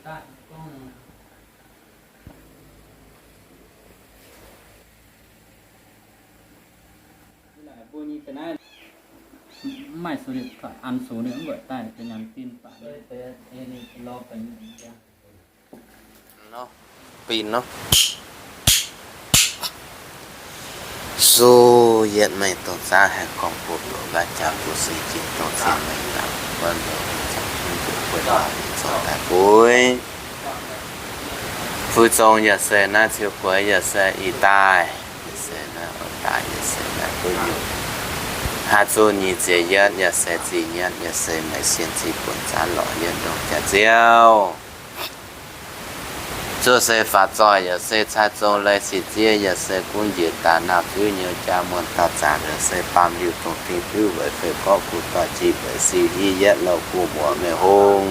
Maaih số điện thoại ăn số này cũng gọi tai để nhắn tin bạn. Nor, pin nor. Su yietv meih dongh zaav haih gorngv bun mbuo ganh jaax bun se jiex dongh zinh meih daaih wuov nor, zangc bun mbuo bueix lorz zorc daaih bueix. Fu'zong yaac se naaiv, Ciou Gueix yaac se, ih daaih yaac se naaiv, oix daaih yaac se naaiv, duqv nyungc. Haaix zuqc nyic ziepc yietv yaac se zingh yietv yaac se meih sienh zinh buonc zaanv lorz yietv ndongc jaax-ziouv. Zuov se faaux zoih yaac se cai zong leiz sic ziev yaac se gunv njiec daaih naamh fiuv nyouz jaa muonh dauh zaangc yaac se baamh liuh dongh ding fiuv weic fei gorqv guv doic jiex weic siu hiv yietv louh guv muoz mengh hung.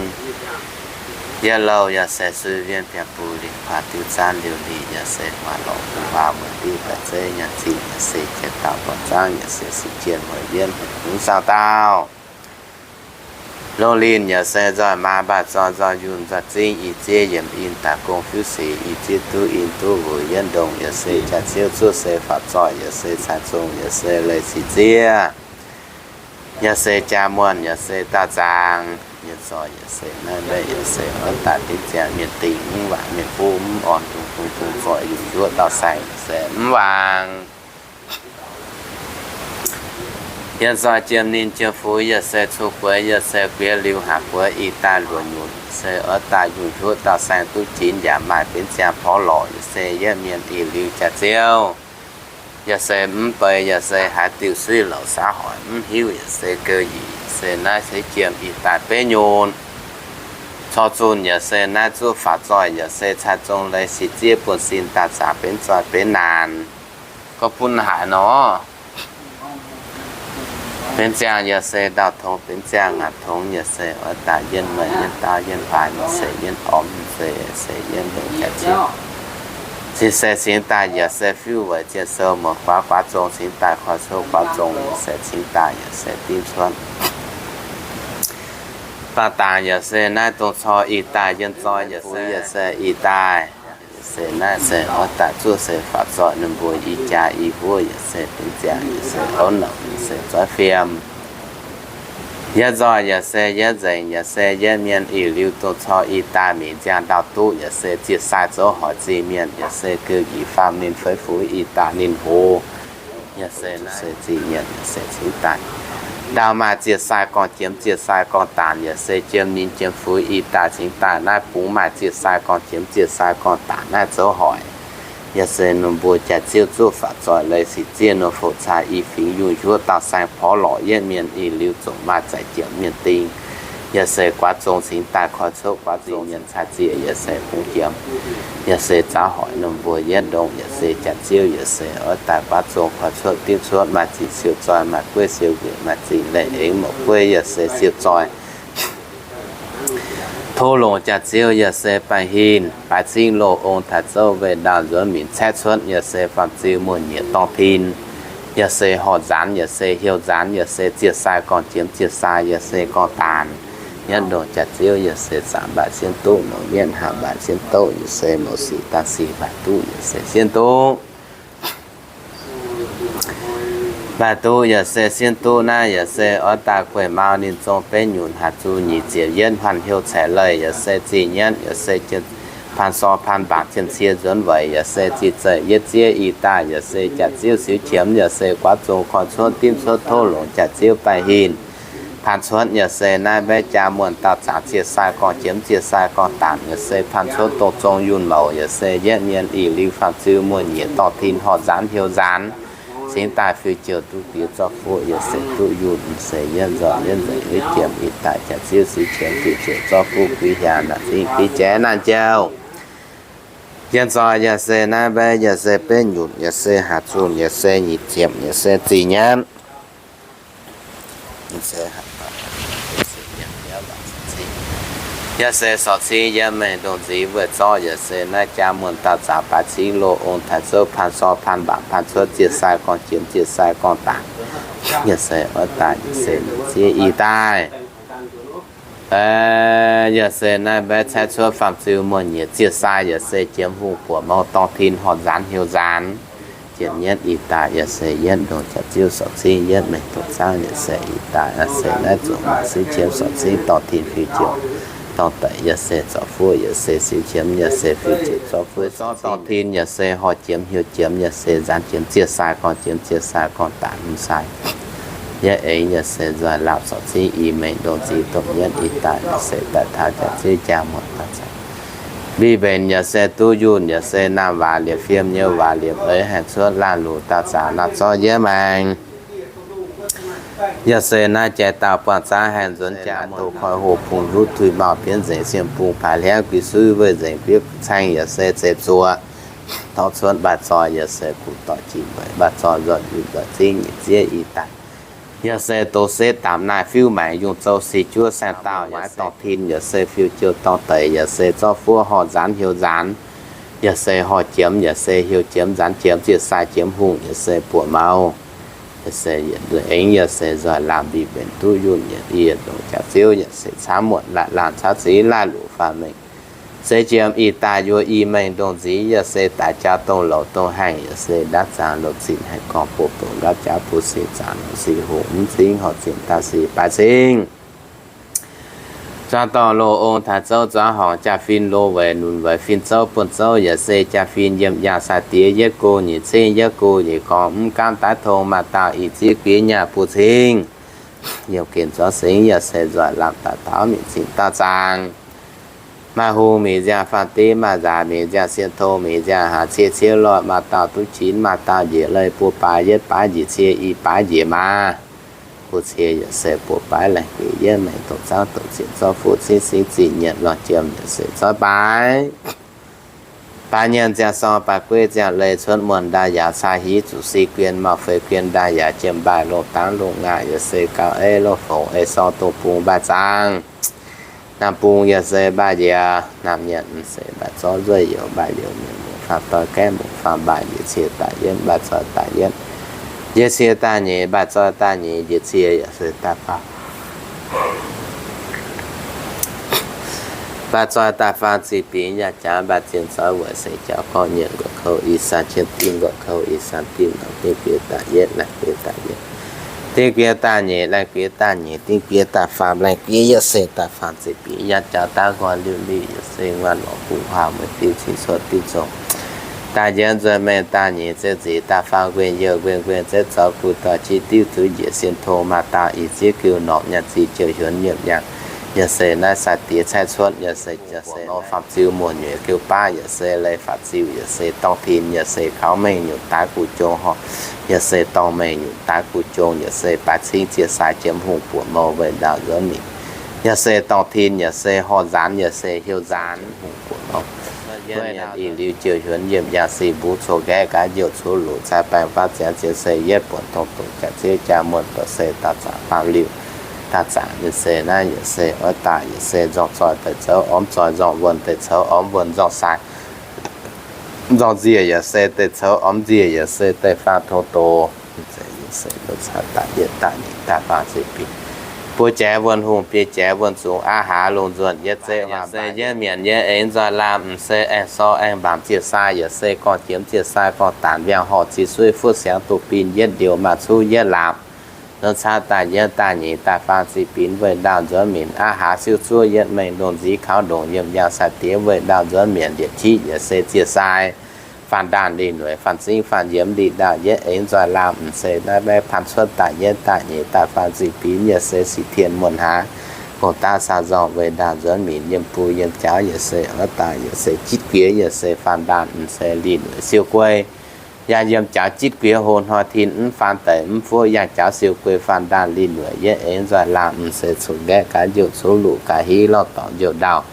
Yietv louh yaac se sui wien biangh buc lingc kuaaiv diuh zaanv liouh lic yaac se maaih lorqc guv waac mueic diuh daaih zeiv nyaanh zinh yaac se jiex dauh buonc zaangv yaac se sic jien mueic yienv hungx saang dauh. Longh linh yaac se nzoih maa mbaah zorn nzoih yunh nzoih zingv i ziev yiemc in daaih gong fiuv sic i ziev duqv in duqv wuic yietv ndongc yaac se jaax-ziouv zuov se faaux zoih yaac se cai zong yaac se leiz sic ziev. Yaac se jaa muonh yaac se daauh zaangc, yie zoih yaac se naaiv mbaeqv yaac se oix daaih dingv ziangh mienh dingh mv waangc mienh buv mv orn dungz dungz dungz zoih yunh njuov dauh saeng se mv waangc. Yie zoih jiem ninh jiem fuix yaac se cu gueix yaac se guiex liuz haaix gueix ih daaih luoqc nyunc se oix daaih yunh njuov dauh saeng duqv jinx yaac maaih benx ziangh porv lorqc yaac se yietv mienh ih liuz jaax-ziouv. Yaac se mv bei yaac se haaix diuh suiv louc saax hoic mv hiuv yaac se geu yic se naaiv se jiem ih daaih beiv nyunc. Cor zunh yaac se naaiv zuqv faaux zoih yaac se cai zong leiz sic ziev buonv-sin daaih zaangc benx zoih benx naanc. Gorngv bun haic nor, benx ziangh yaac se ndau tongx, benx ziangh ngaanc tongx yaac se oix daaih yienv meih yienv daauv yienv baaix yaac se yienv ormv se se yienv ndongc jaax-ziouv. Cing se cingx daaih yaac se fiuv weic zien sou muoz guaav guaav zong cingx daaih koi cuotv guaav zong yaac se cingx daaih yaac se dimv cuotv. Baah dangc yaac se naaiv dongh cor ih daaih yienv zoi yaac se ih daaih. Yaac se naaiv se oix daaih zuov se faaux zoih ninh mbuo i jaa i huov yaac se benx ziangh yaac se orv nouc yaac se zoiv fiem. Yietv nzoih yaac se yietv nzengc yaac se yietv mienh ih liuz dongh cor ih daaih mingh nziang ndau duqv yaac se ziec sai zoux hoic zingh mienh yaac se geu yic faam ninh feix fuix ih daaih ninh hoz. Yaac se naaiv se zingh mienh yaac se cingx daaih ndau maaih ziec sai gorngv jiem ziec sai gorngv daanc yaac se jiem ninh jiem fuix ih daaih cingx daaih naaiv bungx maaih ziec sai gorngv jiem ziec sai gorngv daanc naaiv zoux hoic. Yaac se ninh mbuo jaax-ziouv zuov faaux zoih leiz sic ziev nor fouc caa i fingx yunh njuov dauh saeng porv lorqc yietv mienh ih liuz zongc maaih zaic jiem mienh ding. Yaac se guaav zong cingx daaih koi cuotv guaav zong mienh caa zieqc yaac se bungx jiem. Yaac se zaux hoic ninh mbuo yietv ndongc yaac se jaax-ziouv yaac se oix daaih guaav zong koi cuotv dimv cuotv maaih zingh siou zoih maaih gueiv siou njiec maaih zingh leiz eix mouc gueiv yaac se siou zoih. Tov longc jaax-ziouv yaac se baengh hin baaix cingv loz ong taaix zouv weih ndaauh nzuonx minc caeqv cuotv yaac se faam-ziu muonh nyiec dorngh tin. Yaac se horh nzaanx yaac se hiuv nzaanx yaac se ziec sai gorngv jiem ziec sai yaac se gorngv daanc. Yietv ndongc jaax-ziouv yaac se zaangc mbaatc sienv duqv, mouz yietv haangh mbaatc sienv doqv, yaac se mouz sic dangh sic mbaatc duqv, yaac se sienv duqv. Mbaatc duqv yaac se sienv duqv naaiv yaac se oix daaih gueiv mau ninh zong beiv nyunc haaix zuqc nyic ziepc yietv hmuan heuc caeqv leih yaac se zingh yietv yaac se paan sor paan mbaangc jien cie nzuonx weic yaac se zinh zeiv yietv ziev ih daaih yaac se jaax-ziouv siou qiemx yaac se guaav zong koi cuotv dimv cuotv tov longc jaax-ziouv baengh hin. Paan cuotv yaac se naaiv mbaeqv jaa muonh dauh zaangc ziec sai gorngv jiem ziec sai gorngv daanc yaac se paan cuotv dongh zong yunh mouc yaac se yietv mienh ih liuz faam-ziu muonh nyiec dorngh tin horh nzaanx hiuv nzaanx. Cingx daaih fiuv-jiouc duqv diex zorqv fuqv yaac se duqv yunh se yietv nzoih yietv nzengc yietv jiem ih daaih jaax-ziouv siou qiemx fiuv-jiouc zorqv fuqv guiv hiaang naaic zingv guiv jaaix naaiv jauv. Yietv nzoih yaac se naaiv mbaeqv yaac se beiv nyunc yaac se haaix zunh yaac se nyic ziepc yaac se zingh nyanv. Yaac se sorc cing yiem mengh ndongc nziv weih zorqv yaac se naaiv jaa muonh dauh zaangc baaix cingv loz ong taaix zouv paan sor paan mbaangc paan cuotv ziec sai gorngv jiem ziec sai gorngv daanc. Yaac se oix daaih yaac se ziev ih daaih. Yaac se naaiv mbaeqv caaiv cuotv faam-ziu muonh nyieqc ziec sai, yaac se jiemx hungh buoqc mou dorng tin horh nzaanx heuc nzaanx. Jiem yietv ih daaih yaac se yietv ndongc jaax ziouv sorc cingv yietv mengh dongh zaangv yaac se ih daaih yaac se naaiv zuqc maaih siv qiemx sorc cingv dorh tin fiuv jiouc dorh deic yaac se zorc fuoqv yaac se siv qiemx yaac se fiuv jiouc zorc fuoqv zorc dorh tin yaac se horh jiemx hiuv jiemx yaac se nzaanx jiemx ziec sai gorngv jiemx ziec sai gorngv daaih hmz sai. Yietv aengx yaac se nzoih laapc sorc cingv i mengh ndongc nzih dongh yietv ih daaih yaac se daaih taux jaax ziouv jaa muonh daaih zaqc. Mbiv mbenc yaac se duqv yunh yaac se naamh waac liepc fiem nyei waac liepc eix haengh cuotv laanh luc daaih zaqc naaiv zorqv yietv maengx. Yaac se naaiv jai dauh buangh zaangv haengh nzuonx jaax muonh doz koi hoh bung nduqv tuix mauh bienv nzengc siem bung paaix hliangv guix suiv weih nzengc bieiv caeng yaac se zeiv zuoqc torv cuotv mbaaih zoih yaac se guv doic jiex mbeix mbaaih zoih nzoih nzuih nzoih zingv nyic zieqv i daaih. Yaac se doz setv daamc naaiv fiuv maengx yungh zouv si juov saeng dauh waaiv dorh tin yaac se fiuv jiouv dorh deic yaac se zorqv fuoqv horh nzaanx hiuv nzaanx. Yaac se horh jiemx yaac se hiuv jiemx nzaanx jiemx ziec sai jiemx hungh yaac se buoqc mou. Yaac se yietc nzuih aengx yaac se nzoih laamh mbiv mbenc duqv yunh yietc i yietc ndongc jaax ziouv yaac se camv muotc laanh laanh camv ziv laanh luc faanh mengh. Se jiem ih daaih yuoz i mengh ndongc nziex yaac se daaih jauv dongh louc dongh haengh yaac se ndaatv zaangc longc zinh haengh gorngv buoz-bouc ndaatv jauv buoz-sieqv zaangc longc sieqv hoc mv cingv horc zinh daaih sieqv baaix cingv. Zuangx dorh loz ong taaix zouv zuangx horngc jaa-fin lo weic nunc weic fin zouv buonv zouv yaac se jaa-fin yiem yaangh sai-diex yietv go nyic cingv yietv go nyic gorngv mv gaamv daaih tong maaih dauh ih zieqv guiex nyaah buo cingv. Yiem gen zorqv singx yaac se nzoih lamh daaih taux mingh zinh dauh zaangc. Maaih hungh mingh nziangh faam-div, maaih nzaac mingh nziangh sien tong, mingh nziangh haaix cie cie loih, maaih dauh duqv qinx, maaih dauh njiec leih, buo baaix yietv baaix njiec cie, i baaix njiec maa. Buo cie yaac se buo baaix laengh gueix yietv maengx dongh zaangv dongh zieqc zorqv fuqv cingv singv zinh nyietv lorh jiem yaac se zorqv baaix. Baaix nyiemc ziangh sorng baaix gueiv ziangh leih cuotv muonh ndaaih yaauc caa hiv zuqc si guien mauh feix guien ndaaih yaauc jiem mbaaih longh dangv longh ngaah yaac se gauh ei longh fongc ei sorng dongh bung mbaaih zaangv. Naamh bung yaac se mbaaih njiec, naamh nyietv se mbaaih zorqv nzueiv youz, mbaaih youz mienh muoz faam doix gaeqv muoz faam mbaaih njiec cie daaih yietv, mbaaih zoih daaih yietv, njiec cie daaih nyeic, mbaaih zoih daaih nyeic njiec cie yaac se daaih faam. Mbaaih zoih daaih faam ziqc bingx yaac jaax, mbaaih zienh zoih weic se jauv gorngv nyietv nqox kouv i san qienh dimv nqox kouv i san dimv norm dimv guiex daaih yietv, laih guiex daaih yietv, dimv guiex daaih nyeic, laih guiex daaih nyeic, dimv guiex daaih faam, laih guiex yaac se daaih faam ziqc bingx yaac jaax daav nqoi liuh liuh yaac se nguaaiv lorz guv huaang mueiz diuv cingv cuotv diuv zong daaih njiec nzueic mengh daaih nyeic zeix nzic daaih faam nquenh youh nquenh nquenh zeiv zoux guv doic qiex diuv zuiz njiec sien tong maaih dauh ih zieqv giuv norqc nyaanh ziqc jiouh hiuonx nyiemc nyaanh yaac se naaiv sai-diex caaiv cuotv yaac se yaac se nor faam ziu muonh nyueic giuv baav yaac se leih faam ziu yaac se dorng tin yaac se kaux mengh nyungc daaix guv jong horc yaac se dorng mengh nyungc daaix guv jong yaac se baaix cingv ziec sai jiem hungh buoqc mou weih ndaauh nzuonx mingh. Yaac se dorng tin yaac se horh nzaanx yaac se hiuv nzaanx hungh buoqc mou. Yie mienh ih liuz jiouh hiuonx nyiemc yaac se mbuo coqv nqaeqv gaax njiouv cuotv luqc cai baengh faatv ziangx ziex se yietv buonc tong doqc jaax zieqv jaa muonh doqc se daaih zaangc faam liuh. Daaih zaangc yaac se naaiv yaac se oix daaih yaac se nzorng zoih deix coux ormv zoih, nzorng wuonh deix coux ormv wuonh, nzorng sai nzorng nziec yaac se deix coux ormv nziec yaac se deix faam tong doqc. Yaac se daaih yietv daaih nyeic daaih faam ziqc bingx. Buo jaaix wuonh hungh, biei jaaix wuonh zungx, aqv hlaax lungh nzuonh yietv zeiv se yietv mienc nyei aengx nzoih laamh m'sei aengx sorv aengx mbaamc ziec sai yaac se gorngv jiemx ziec sai gorngv daanc mbiaangx horh ziqc suiv fuqv siangx doqc bin yietv ndiouh maaih cuv yietv laapc. Nzuonx caqv daaih yietv daaih nyeic daaih faam ziqc binx weih ndaauh nzuonx minc, aqv hlaax siuv zuov yietv mengh ndongh nziv kaux ndongc yiem yaangh sai-diex weih ndaauh nzuonx mienc liepc qiex yaac se ziec sai. Faanh ndaanh lih nueic faanh zingv faanh yiemx lih ndaauh yietv aengx nzoih laamh m'sei naaiv mbaeqv paan cuotv daaih yietv daaih nyeic daaih faam ziqc binx yaac se sic tien muonh haaix. Gong-daqv saa nzorng weih ndaauh nzuonx minc yiem bung yiem jaux yaac se oix daaih yaac se jitv guiex yaac se faanh ndaanh m'sei lih nueic siou guei. Yangh yiem jaux jitv guiex hlo hnoi tin mv faan daic mv fuov yangh jaux siou guei faanh ndaanh lih nueic yietv aengx nzoih laamh m'sei cunx nqaeqv gaax njiouv cunx luqc gaax hiv lorh dorngc njiouv ndaauh.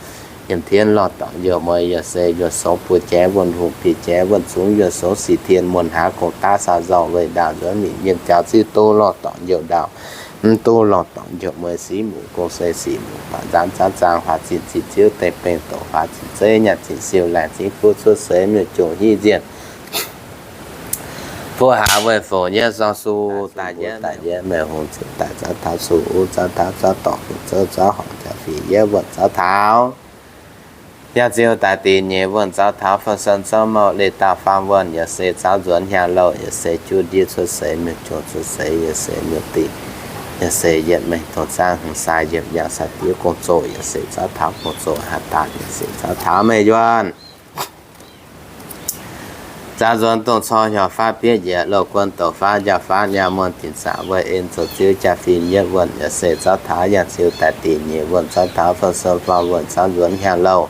Yiem tien lorh dorngc njiouv mueiz yaac se yuonh songx buo jaaix wuonh hungh, biei jaaix wuonh zungx yuonh songx sic tien muonh haaix. Gong-daqv saa nzorng weih ndaauh nzuonx minc yiem jaux ziuv duqv lorh dorngc njiouv ndaauh, mv duqv lorh dorngc njiouv mueiz siqv muqc gong se siqv muqc baac nzaanx zaanv zaang huaax zinh zinh ziouv deix beng doqc huaax zinh zeiv nyaanh zinh siou laengz zingv fuqv cuotv seix miuc-jongc hiv nzienh. Buo haaix weih fongc yietv zorng su daaih yietv daaih yietv meih hungh ziepc daaih zorqv taux su uv zorqv taux zorqv dorngc fingx zouv zorqv horngc jaax Fingx yietv wuonh zaux taux. Yangh ziu daaih dingc nyeic wuonh zaux taux fun-son zouv mouh leiz-dauh faam wuonh, yaac se zaux nzuonx hnyangx-louh, yaac se juv ndiev cuotv seix miuc-jung cuotv seix, yaac se miuc-dingh, yaac se yietv mengh dongh zaangv hmz sai yiem yangh sai-diev gong-zoh, yaac se zaux taux gong-zoh haaix daaih, yaac se zaux taux meih yuonh. Zaux nzuonx dongh cor hiuv faatv bieiv njiec louh guon douc faatv njaaux faatv nyaah muonh dinc zaqc weic en zoux ziuv jaa-fin yietv wuonh, yaac se zaux taux yangh ziu daaih dingc nyeic wuonh zaux taux fun-son faam wuonh zaux nzuonx hnyangx-louh,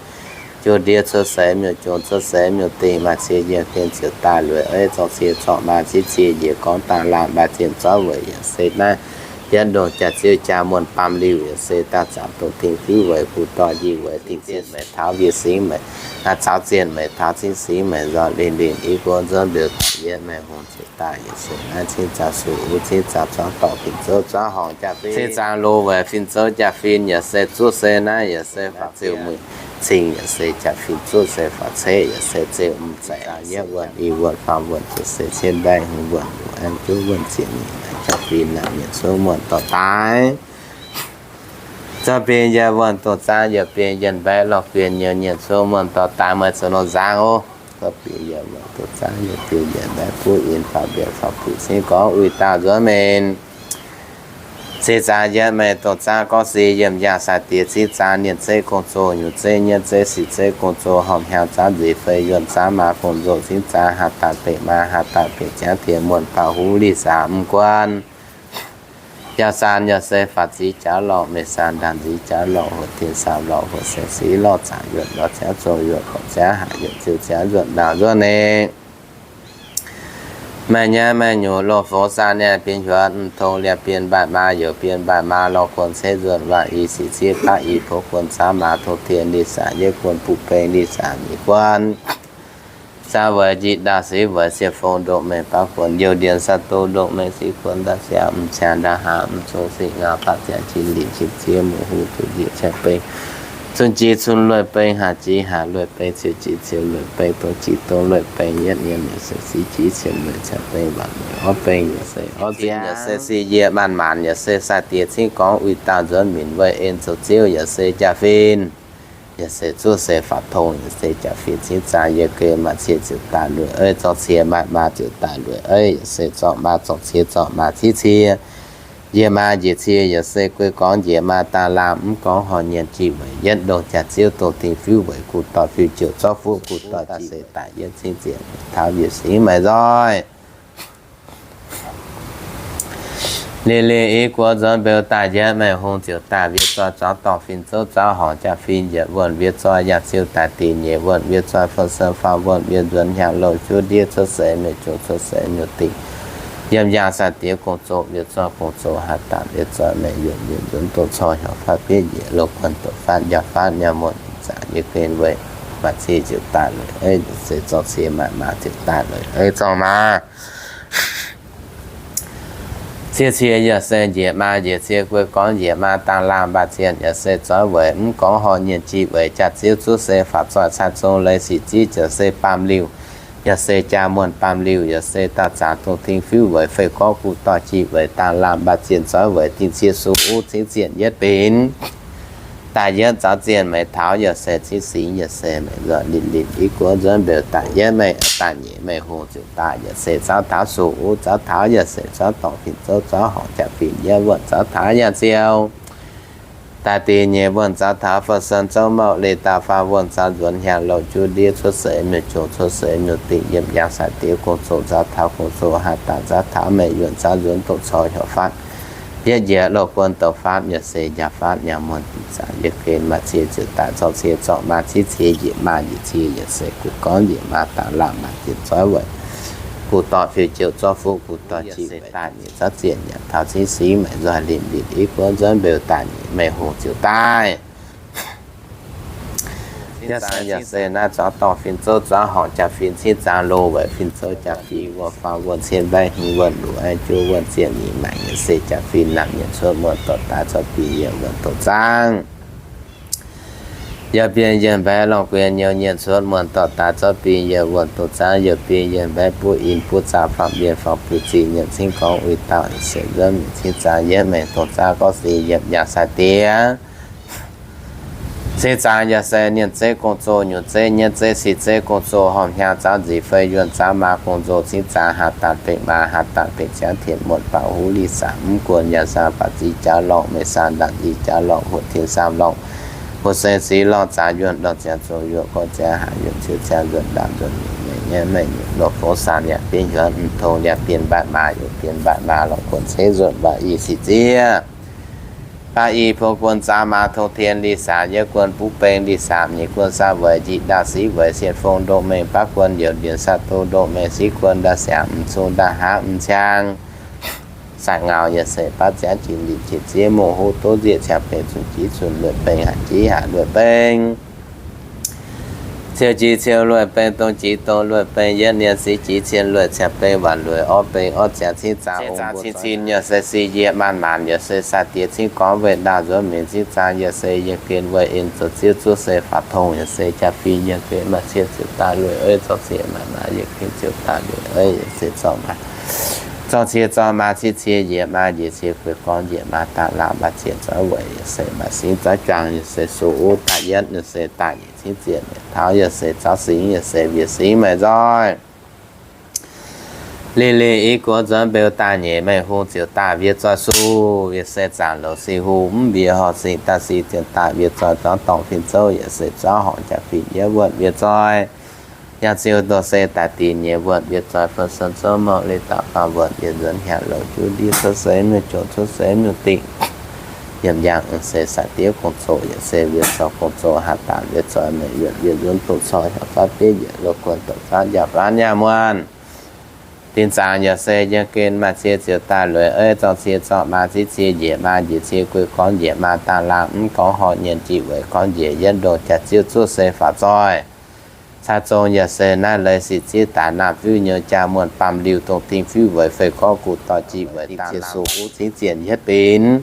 juv ndiev cuotv seix miuc-jung cuotv seix miuc-dingh maaih cie yiem gen ziouc daaih lueic eiv zorng cie zorng maa civ cie njiec gorngv dangh laanh maaih zienh zorv weic yaac se naaiv yietv ndongh jaax-ziuv jaa-muonh baamh liuh, yaac se daaih zaangc dongh dingh fiuv weic gu dorh njiec weic dingh zienh meix taux njiec singx meix, caux zienh meix taux cingv singx meix nzoih linh linh i guoqv nzuonx mbiouh daaih yietv mengh hungh ziouc daaih, yaac se naaiv cingv zaangc suqv uv cingv zaangc zuangv dorngc fin-zouv zuangv horngc jaa-fin, cingv zaangc loz weic fin-zouv jaa-fin, yaac se zuqv se naaiv, yaac se faaux ziouc mueic cing, yaac se jaa-fin zuqv se faaux ceqv, yaac se ziouc mv zeiz yietv wuonh i wuonh faam wuonh ziouc se cien mbaeqv hmz wuonh luoqc aengx juov wuonh ziepc nyeic jaa-fin naaic nyienc cuotv muonh dorh daaih. Zorqv bing yietc wuonh dongh zaangv yaac bing yietc mbaeqv lorh guien nyouh nyienc cuotv muonh dorh daaih meih zoux nor nzangv oc. Zorqv bing yietc wuonh dongh zaangv yaac bing yietc mbaeqv buv in faaux mbienc faaux puix cingv gorngv uix dauh nzuonx mingh. Cingv zaangc yietv mengh dongh zaangv gorngv si yiem yangh sai-diex cingv zaangc nienh zeiv gong-zoh, nyutc zeiv nyietv zeiv sic zeiv gong-zoh, horpc hnyangx zaangv nziex fei yuonh zaangv maa gong-zoh cingv zaangc haaz daaih bieqc maa haaz daaih bieqc ziangv diex muonh bauh huv liz saax mv guan. Yaac saan yaac se faatv ziqc jaax lorqc, meix saan ndaangc nzic jaax lorqc, hoc tien saamv lorqc, hoc saeng sic lorqc, zaangc yuonh lorqc, ziangv zong yuonh gorqv, ziangv haac yuonh ziouc ziangv nzuonx ndaangc nzuonx nengh. Maaih nyaiv maaih nyungc loz-fongx saah niaa bienh huonx, mv tong liemh bienh mbaatc maa, youz bienh mbaatc maa lorh guon ceix nzuonx, waac i sic zieqv baqv i poux guon caamv maa tong tien liz saax yietv guon buv beng liz saax mic guon. Zaangv weic njic ndaauh sic weic siec fong ndongc mengh baav guon, youh ndienh saax doz ndongc mengh sic guon ndaauv siangx, mv ciangx ndaauv haav, mv zong sic ngau baqv ziangx qin lic qin ziex muoc huv duqv njiec qaqv beng, cun jiex cun lueic beng, haac jiex haac lueic beng, ciouv jiex ciouv lueic beng, dongh jiex dongh lueic beng, yietv nyienh yaac se sic jiex ciouv lueic qaqv beng, waac lueic orv beng yaac se orv ziex, yaac se sic yiec maanc maanc, yaac se sai-diex cingv gorngv uix dauh nzuonx minc weic en zoux ziouv, yaac se jaa-fin. Yaac se zuov se faaux tong, yaac se jaa-fin cingv zaangc yietv geh maaih cie ziouc daaih lueic eiv, zorng cie maaih maa ziouc daaih lueic eiv, yaac se zorng maa zorng cie zorng maa ciev cie, njiec maa njiec cie, yaac se guei gorngv njiec maa dangh laangh mv gorngv horh nyienh jih weic yietv ndongh jaax-ziouv dongh dingh fiuv weic gu dorh fiuv jouh zorqv fuqv gu dorh jih se daaih yietv cingv ziec taux njiec singx maiv nzoih. Lingh lingh i guoqv nzuonx mbeux daaih yietv mengh hungh ziouc daaih wiev zoih zuangx dorngh fin-zouv zuangv horngc jaa-fin yietc wuonh wiev zoih yangh ziu daaih dingc nyeic wuonh wiev zoih fun-sen faam wuonh wiev nzuonx hnyangx-louh juv ndiev cuotv seix miuc-jung cuotv seix miuc-dingh, yiem yangh sai-diex gong-zoh wiev zoih gong-zoh haaix daaih wiev zoih mengh yuonh wiev nzuonx dongh cor hiuv faatv bieiv njiec louh guon douc faatv njaaux faatv nyaanh muonh zaangc yietv gen weic maaih cie ziouc daaih lueic eiv, yaac se zorng cie maaih maa ziouc daaih lueic eiv zorng maa. Cie cie yaac se njiec maa njiec cie guei gorngv njiec maa dangh laangh mbaah zienh, yaac se zoix weic mv gorngv horh nyienh jih weic jaax-ziouv zuov se faaux zoih cai zong leiz sic ziv ziouc se baamh liuh, yaac se jaa-muonh baamh liuh, yaac se daaih zaangc dongh dingh fiuv weic fei gorngv gu dorh jih weic dangh laangh mbaah zienh zoix weic dingh cie sung uv cingv zienh yietv binc. Daaih yietv zaux zienh meix taux yaac se cingv singx yaac se meix nzoih linh linh i guoqv nzuonx mbeux daaih yietv mengh daaih nyeic mengh hungh ziouc daaih yaac se zaux taux sung uv zaux taux yaac se zaux dorngh fin-zouv zaux horngc jaa-fin yietv wuonh zaux taux yaac ziouc daaih dingc nyeic wuonh zaux taux fun-sen zouv mouh leiz-dauh faam wuonh zaux nzuonx hnyangx-louh juv ndiev cuotv seix miuc-jung cuotv seix miuc-dingh yiem yangh sai-diex gong-zoh zaux taux gong-zoh haaix daaih zaux taux mengh yuonh zaux nzuonx dongh cor hiuv faatv bieiv njiec louh guon douc faatv yaac se njaaux faatv nyaanh muonh dinc zaangc yietv gen maaih cie ziouc daaih zorng cie zorng maa ciev cie njiec maa njiec cie yaac se guei gorngv njiec maa dangh laangh maaih zienh zoix weic gu dorh fiuv jouh zorqv fuqv gu dorh jih weic daaih nyeic zaux zienh yaac taux cingv singx maiv nzoih linh linh i guoqv nzuonx mbeux daaih nyeic mengh hungh ziouc daaih. Yaac se naaiv zuangx dorngh fin-zouv zuangx horngc jaa-fin cingv zaangc loz weic fin-zouv jaa-fin wuonh faam wuonh cien mbaeqv hmz wuonh luoqc aengx juov wuonh zienh nyic maengc yaac se jaa-fin naamh nyienc cuotv muonh dorh daaih zorqv bing yietc wuonh dongh zaangv. Yaac bing yietc mbaeqv lorngh guien nyouh nyienc cuotv muonh dorh daaih zorqv bing yietc wuonh dongh zaangv. Yaac bing yietc mbaeqv buov in buov zaangv faam mbienx faam buv zingh nyienc cingv gorngv uix dauh yaac se nzuonv mingh cingv zaangv yietv maengx dongh zaangv gorngv se yiem yangh sai-diex Cingv zaangc yaac se ninh zeiv gong-zoh, nyutc zeiv, nyienv zeiv, sic zeiv gong-zoh, horngh hnyangx zaaux nzic fei, yuonh zaaux maa gong-zoh, cingv zaangc haaix daaih benx maa, haaix daaih benx ziangv tien muonh, baac huv li saam mv guon, yaac saam baac zic jaax lorngh, meih saam ndaamv zic jaax lorngh, huoqv tien saam lorngh, huoqv se sic lorngh, zaangc yuonh lorngh, ziangx zoh yuonh gorngv, ziangx haaix yuonh ciouv, ziangx nzuonx ndaamv nzuonx, meih nyienv meih nyutc loz-fongv saam yaac bienv hiuonv, mv tong yaac bienv mbaatc maa, yaac bienv mbaatc maa lorngh guon cingv nzuonx baac i sic zieqv. Baac i pou guon zaaux maa tong tien li saam yietv guon buv beng li saam nyic guon saam weic njiec ndaauv siv weic sien fong ndoqv mengh baav guon youc ndienx saah do ndoqv mengh siv guon ndaaih siangx mv cung ndaaih hnangv mv ciang saah ngau yaac se baav ziangv jiex ndin jiex ziev mungh huv duqv nzieqc ciangx bengh zunh jiex zunh lueic bengh haaix jiex haaix lueic bengh ciou jiex ciou lueic bengh dong jiex dong lueic bengh yietv nien siv jiex cien lueic ciangx bengh waanc lueic orv bengh orv ziangx cingv zaangc ong cin cin yaac se si yie maanc maanc yaac se saah diex cingv gorngv weih ndaauh nzuonx mingh cingv zaangc yaac se yiem gen weih en zoux ziev zuov se faaux tong yaac se jaa-fin yiem gen maaih cie ziouc daaih lueic eiv zorqv cie maaih maa yiem gen ziouc daaih lueic eiv yaac se zorqv maa zorqv cie zorqv maa ciev cie njiec maa njiec cie gueix gorngv njiec maa daaih laangh maaih zieqc zorqv weic yaac se maaih singv zorqv juang yaac se sux uv daaih yietv yaac se daaih nyic cingv zieqc mieqc taux yaac se zorqv singv yaac se wiex singv meih nzoih. Lih lih i guoqv nzuonx mbeux daaih nyeic meih hungh ziouc daaih wiex zoih suv wiex se zaangc loz si hungh mv wiex horh singx daaih si ziouc daaih wiex zoih zorqv dorngh fin zouv yaac se zorqv horngc jaa-fin yietv wuonh wiex zoih. Yangh ziouc doqc se daaih dinc nyeic wuonh wiex zoih fun sen zouv morqv leiz dauh faam wuonh wiex nzuonx hnyangx louc juv ndiev cuotv seix mienh jomc cuotv seix mienh dingc. Yiem yangh se sac diev gong-zoh yaac se wiex zoih gong-zoh haaix daaih wiex zoih meih yuonh wiex nzuonx doqc cor hnyangx faatv bieiv yietc loz guon doqc faatv njaaux faatv nyaah muonh. Dinc zaangc yaac se yiem gen maaih cie ziouc daaih lueic eiv zorqv cie zorqv maa zieqv cie njiec maa njiec cie gueix gorngv njiec maa daaih laangh mv gorngv horh nyienh jiex weic gorngv njiec yietv ndongh jaax ziouv zuov se faaux zoih. Caa zong yaac se naaiv leiz sic ziev daaih naamh fiuv nyouz jaa muonh baamh liuh dongh ding fiuv weic fei gorngv guv doix jiex weic daaih laangh sux uv cingv zienh yietv binc.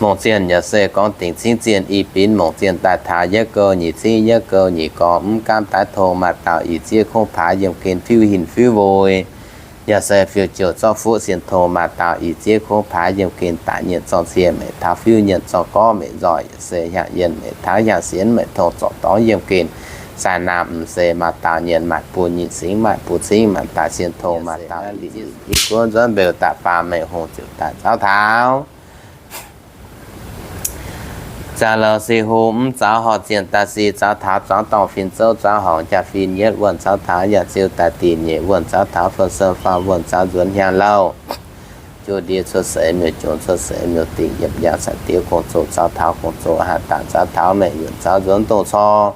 Mongc zienh yaac se gorngv dingc cingv zienh i binc mongc zienh daaih taux yietv gouh nyic cingv yietv gouh nyic gorngv mv gaamv daaih tong maaih dauh i ziev kungx paaix yiem gen fiuv hinc fiuv voi. Yaac se fiuv jouh zorqv fuqv sien tong maaih dauh i ziev kungx paaix yiem gen daaih nyienh zorng cie meic taux fiuv nyienh zorng gorngv meic nzoih yaac se hnyangx yienh meic taux hnyangx sienx meic tong zorc dorngv yiem gen sai naamh mv se maaih dauh nyienh maaic buo nyic singx maaic buo cingv maaih daaih sien tong maaih dauh i guoqv nzuonx mbeux daaih faam meih hungh ziouc daaih zaux taux Zaux lorz si hungh mv zaux horh zienh daaih si zaux taux zorngv dorngh fin zouv zaux horngc jaa-fin yietv wuonh zaux taux yaac ziouc daaih dinc nyeic wuonh zaux taux fun sen faam wuonh zaux nzuonx hnyangx louh. Juv ndiev cuotv seix miuc jomc cuotv seix miuc dingc yiem yangh sac diev gong-zoh zaux taux gong-zoh haaix daaih zaux taux meih yuonh zaux nzuonx doqc cor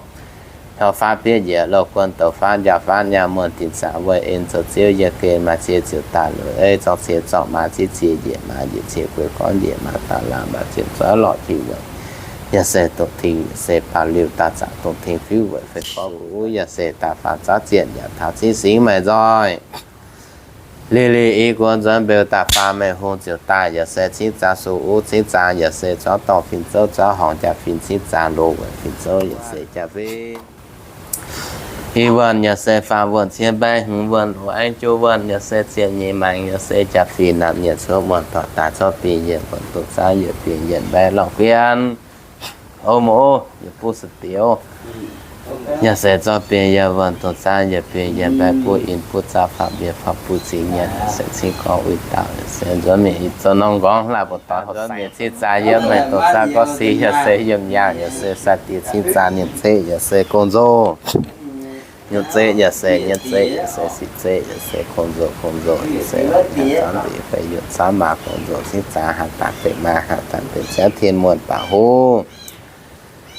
Hnyouv faatv bieiv yietc loz guon douz faatv njaaux faatv nyaah muonh dinc zaangc weih en zoux ziouv yiem gen maaih cie ziouc daaih lueic eiv zorqv cie zorqv maa zieqv cie njiec maa njiec cie gueix gorngv njiec maa daaih laangh maaih zieqc zoiv lorqc jiex weic. Yaac se dongh ting yaac se baamh liuh daaih zaangc dongh ting fiuv weic fei gorngv guv yaac se daaih faanv zaux zienh yaac taux cingv singx meih nzoih. Lih lih i guoqv nzuonx mbeux daaih faam meih hungh ziouc daaih yaac se cingv zaangc sux uv cingv zaangc yaac se zorqv dorngh fin zouv zorqv horngc jaa-fin cingv zaangc loz weic fin zouv yaac se jaa-fin. I wuonh yaac se faam wuonh cien mbaeqv hmz wuonh loz aengx juov wuonh yaac se zienh nyeic maengx yaac se jaa-fin naamh nyietc cuotv wuonh dorh daaih zorqv bingh yienc wuonh dongh zaangv yietc bingh yienc mbaeqv lorh guien. O mo, yietc buv se dioc. Yaac se zorqv bingh yienc wuonh dongh zaangv yietc bingh yienc mbaeqv buv in buv zaangv faam mbienc faam buv cingv nyienc yaac se cingv gorngv uix dauh yaac se nzuonx mingh i zoux norm nqorngv laaih mbuo dorh nzuonx mingh cingv zaangv yietv maengx dongh zaangv gorngv siv yaac se yiemh yaangh yaac se sai diex cingv zaangv nyeic zeqv yaac se gong-nzou. Nyungc zeqv yaac se nyienv zeqv yaac se sic zeqv yaac se gong-nzou gong-nzou yaac se zanv nzic fei yuoqc zanv maa gong-nzou cingv zaangv haih daaih benx maa haih daaih benx ziangv tien muonh baac huv.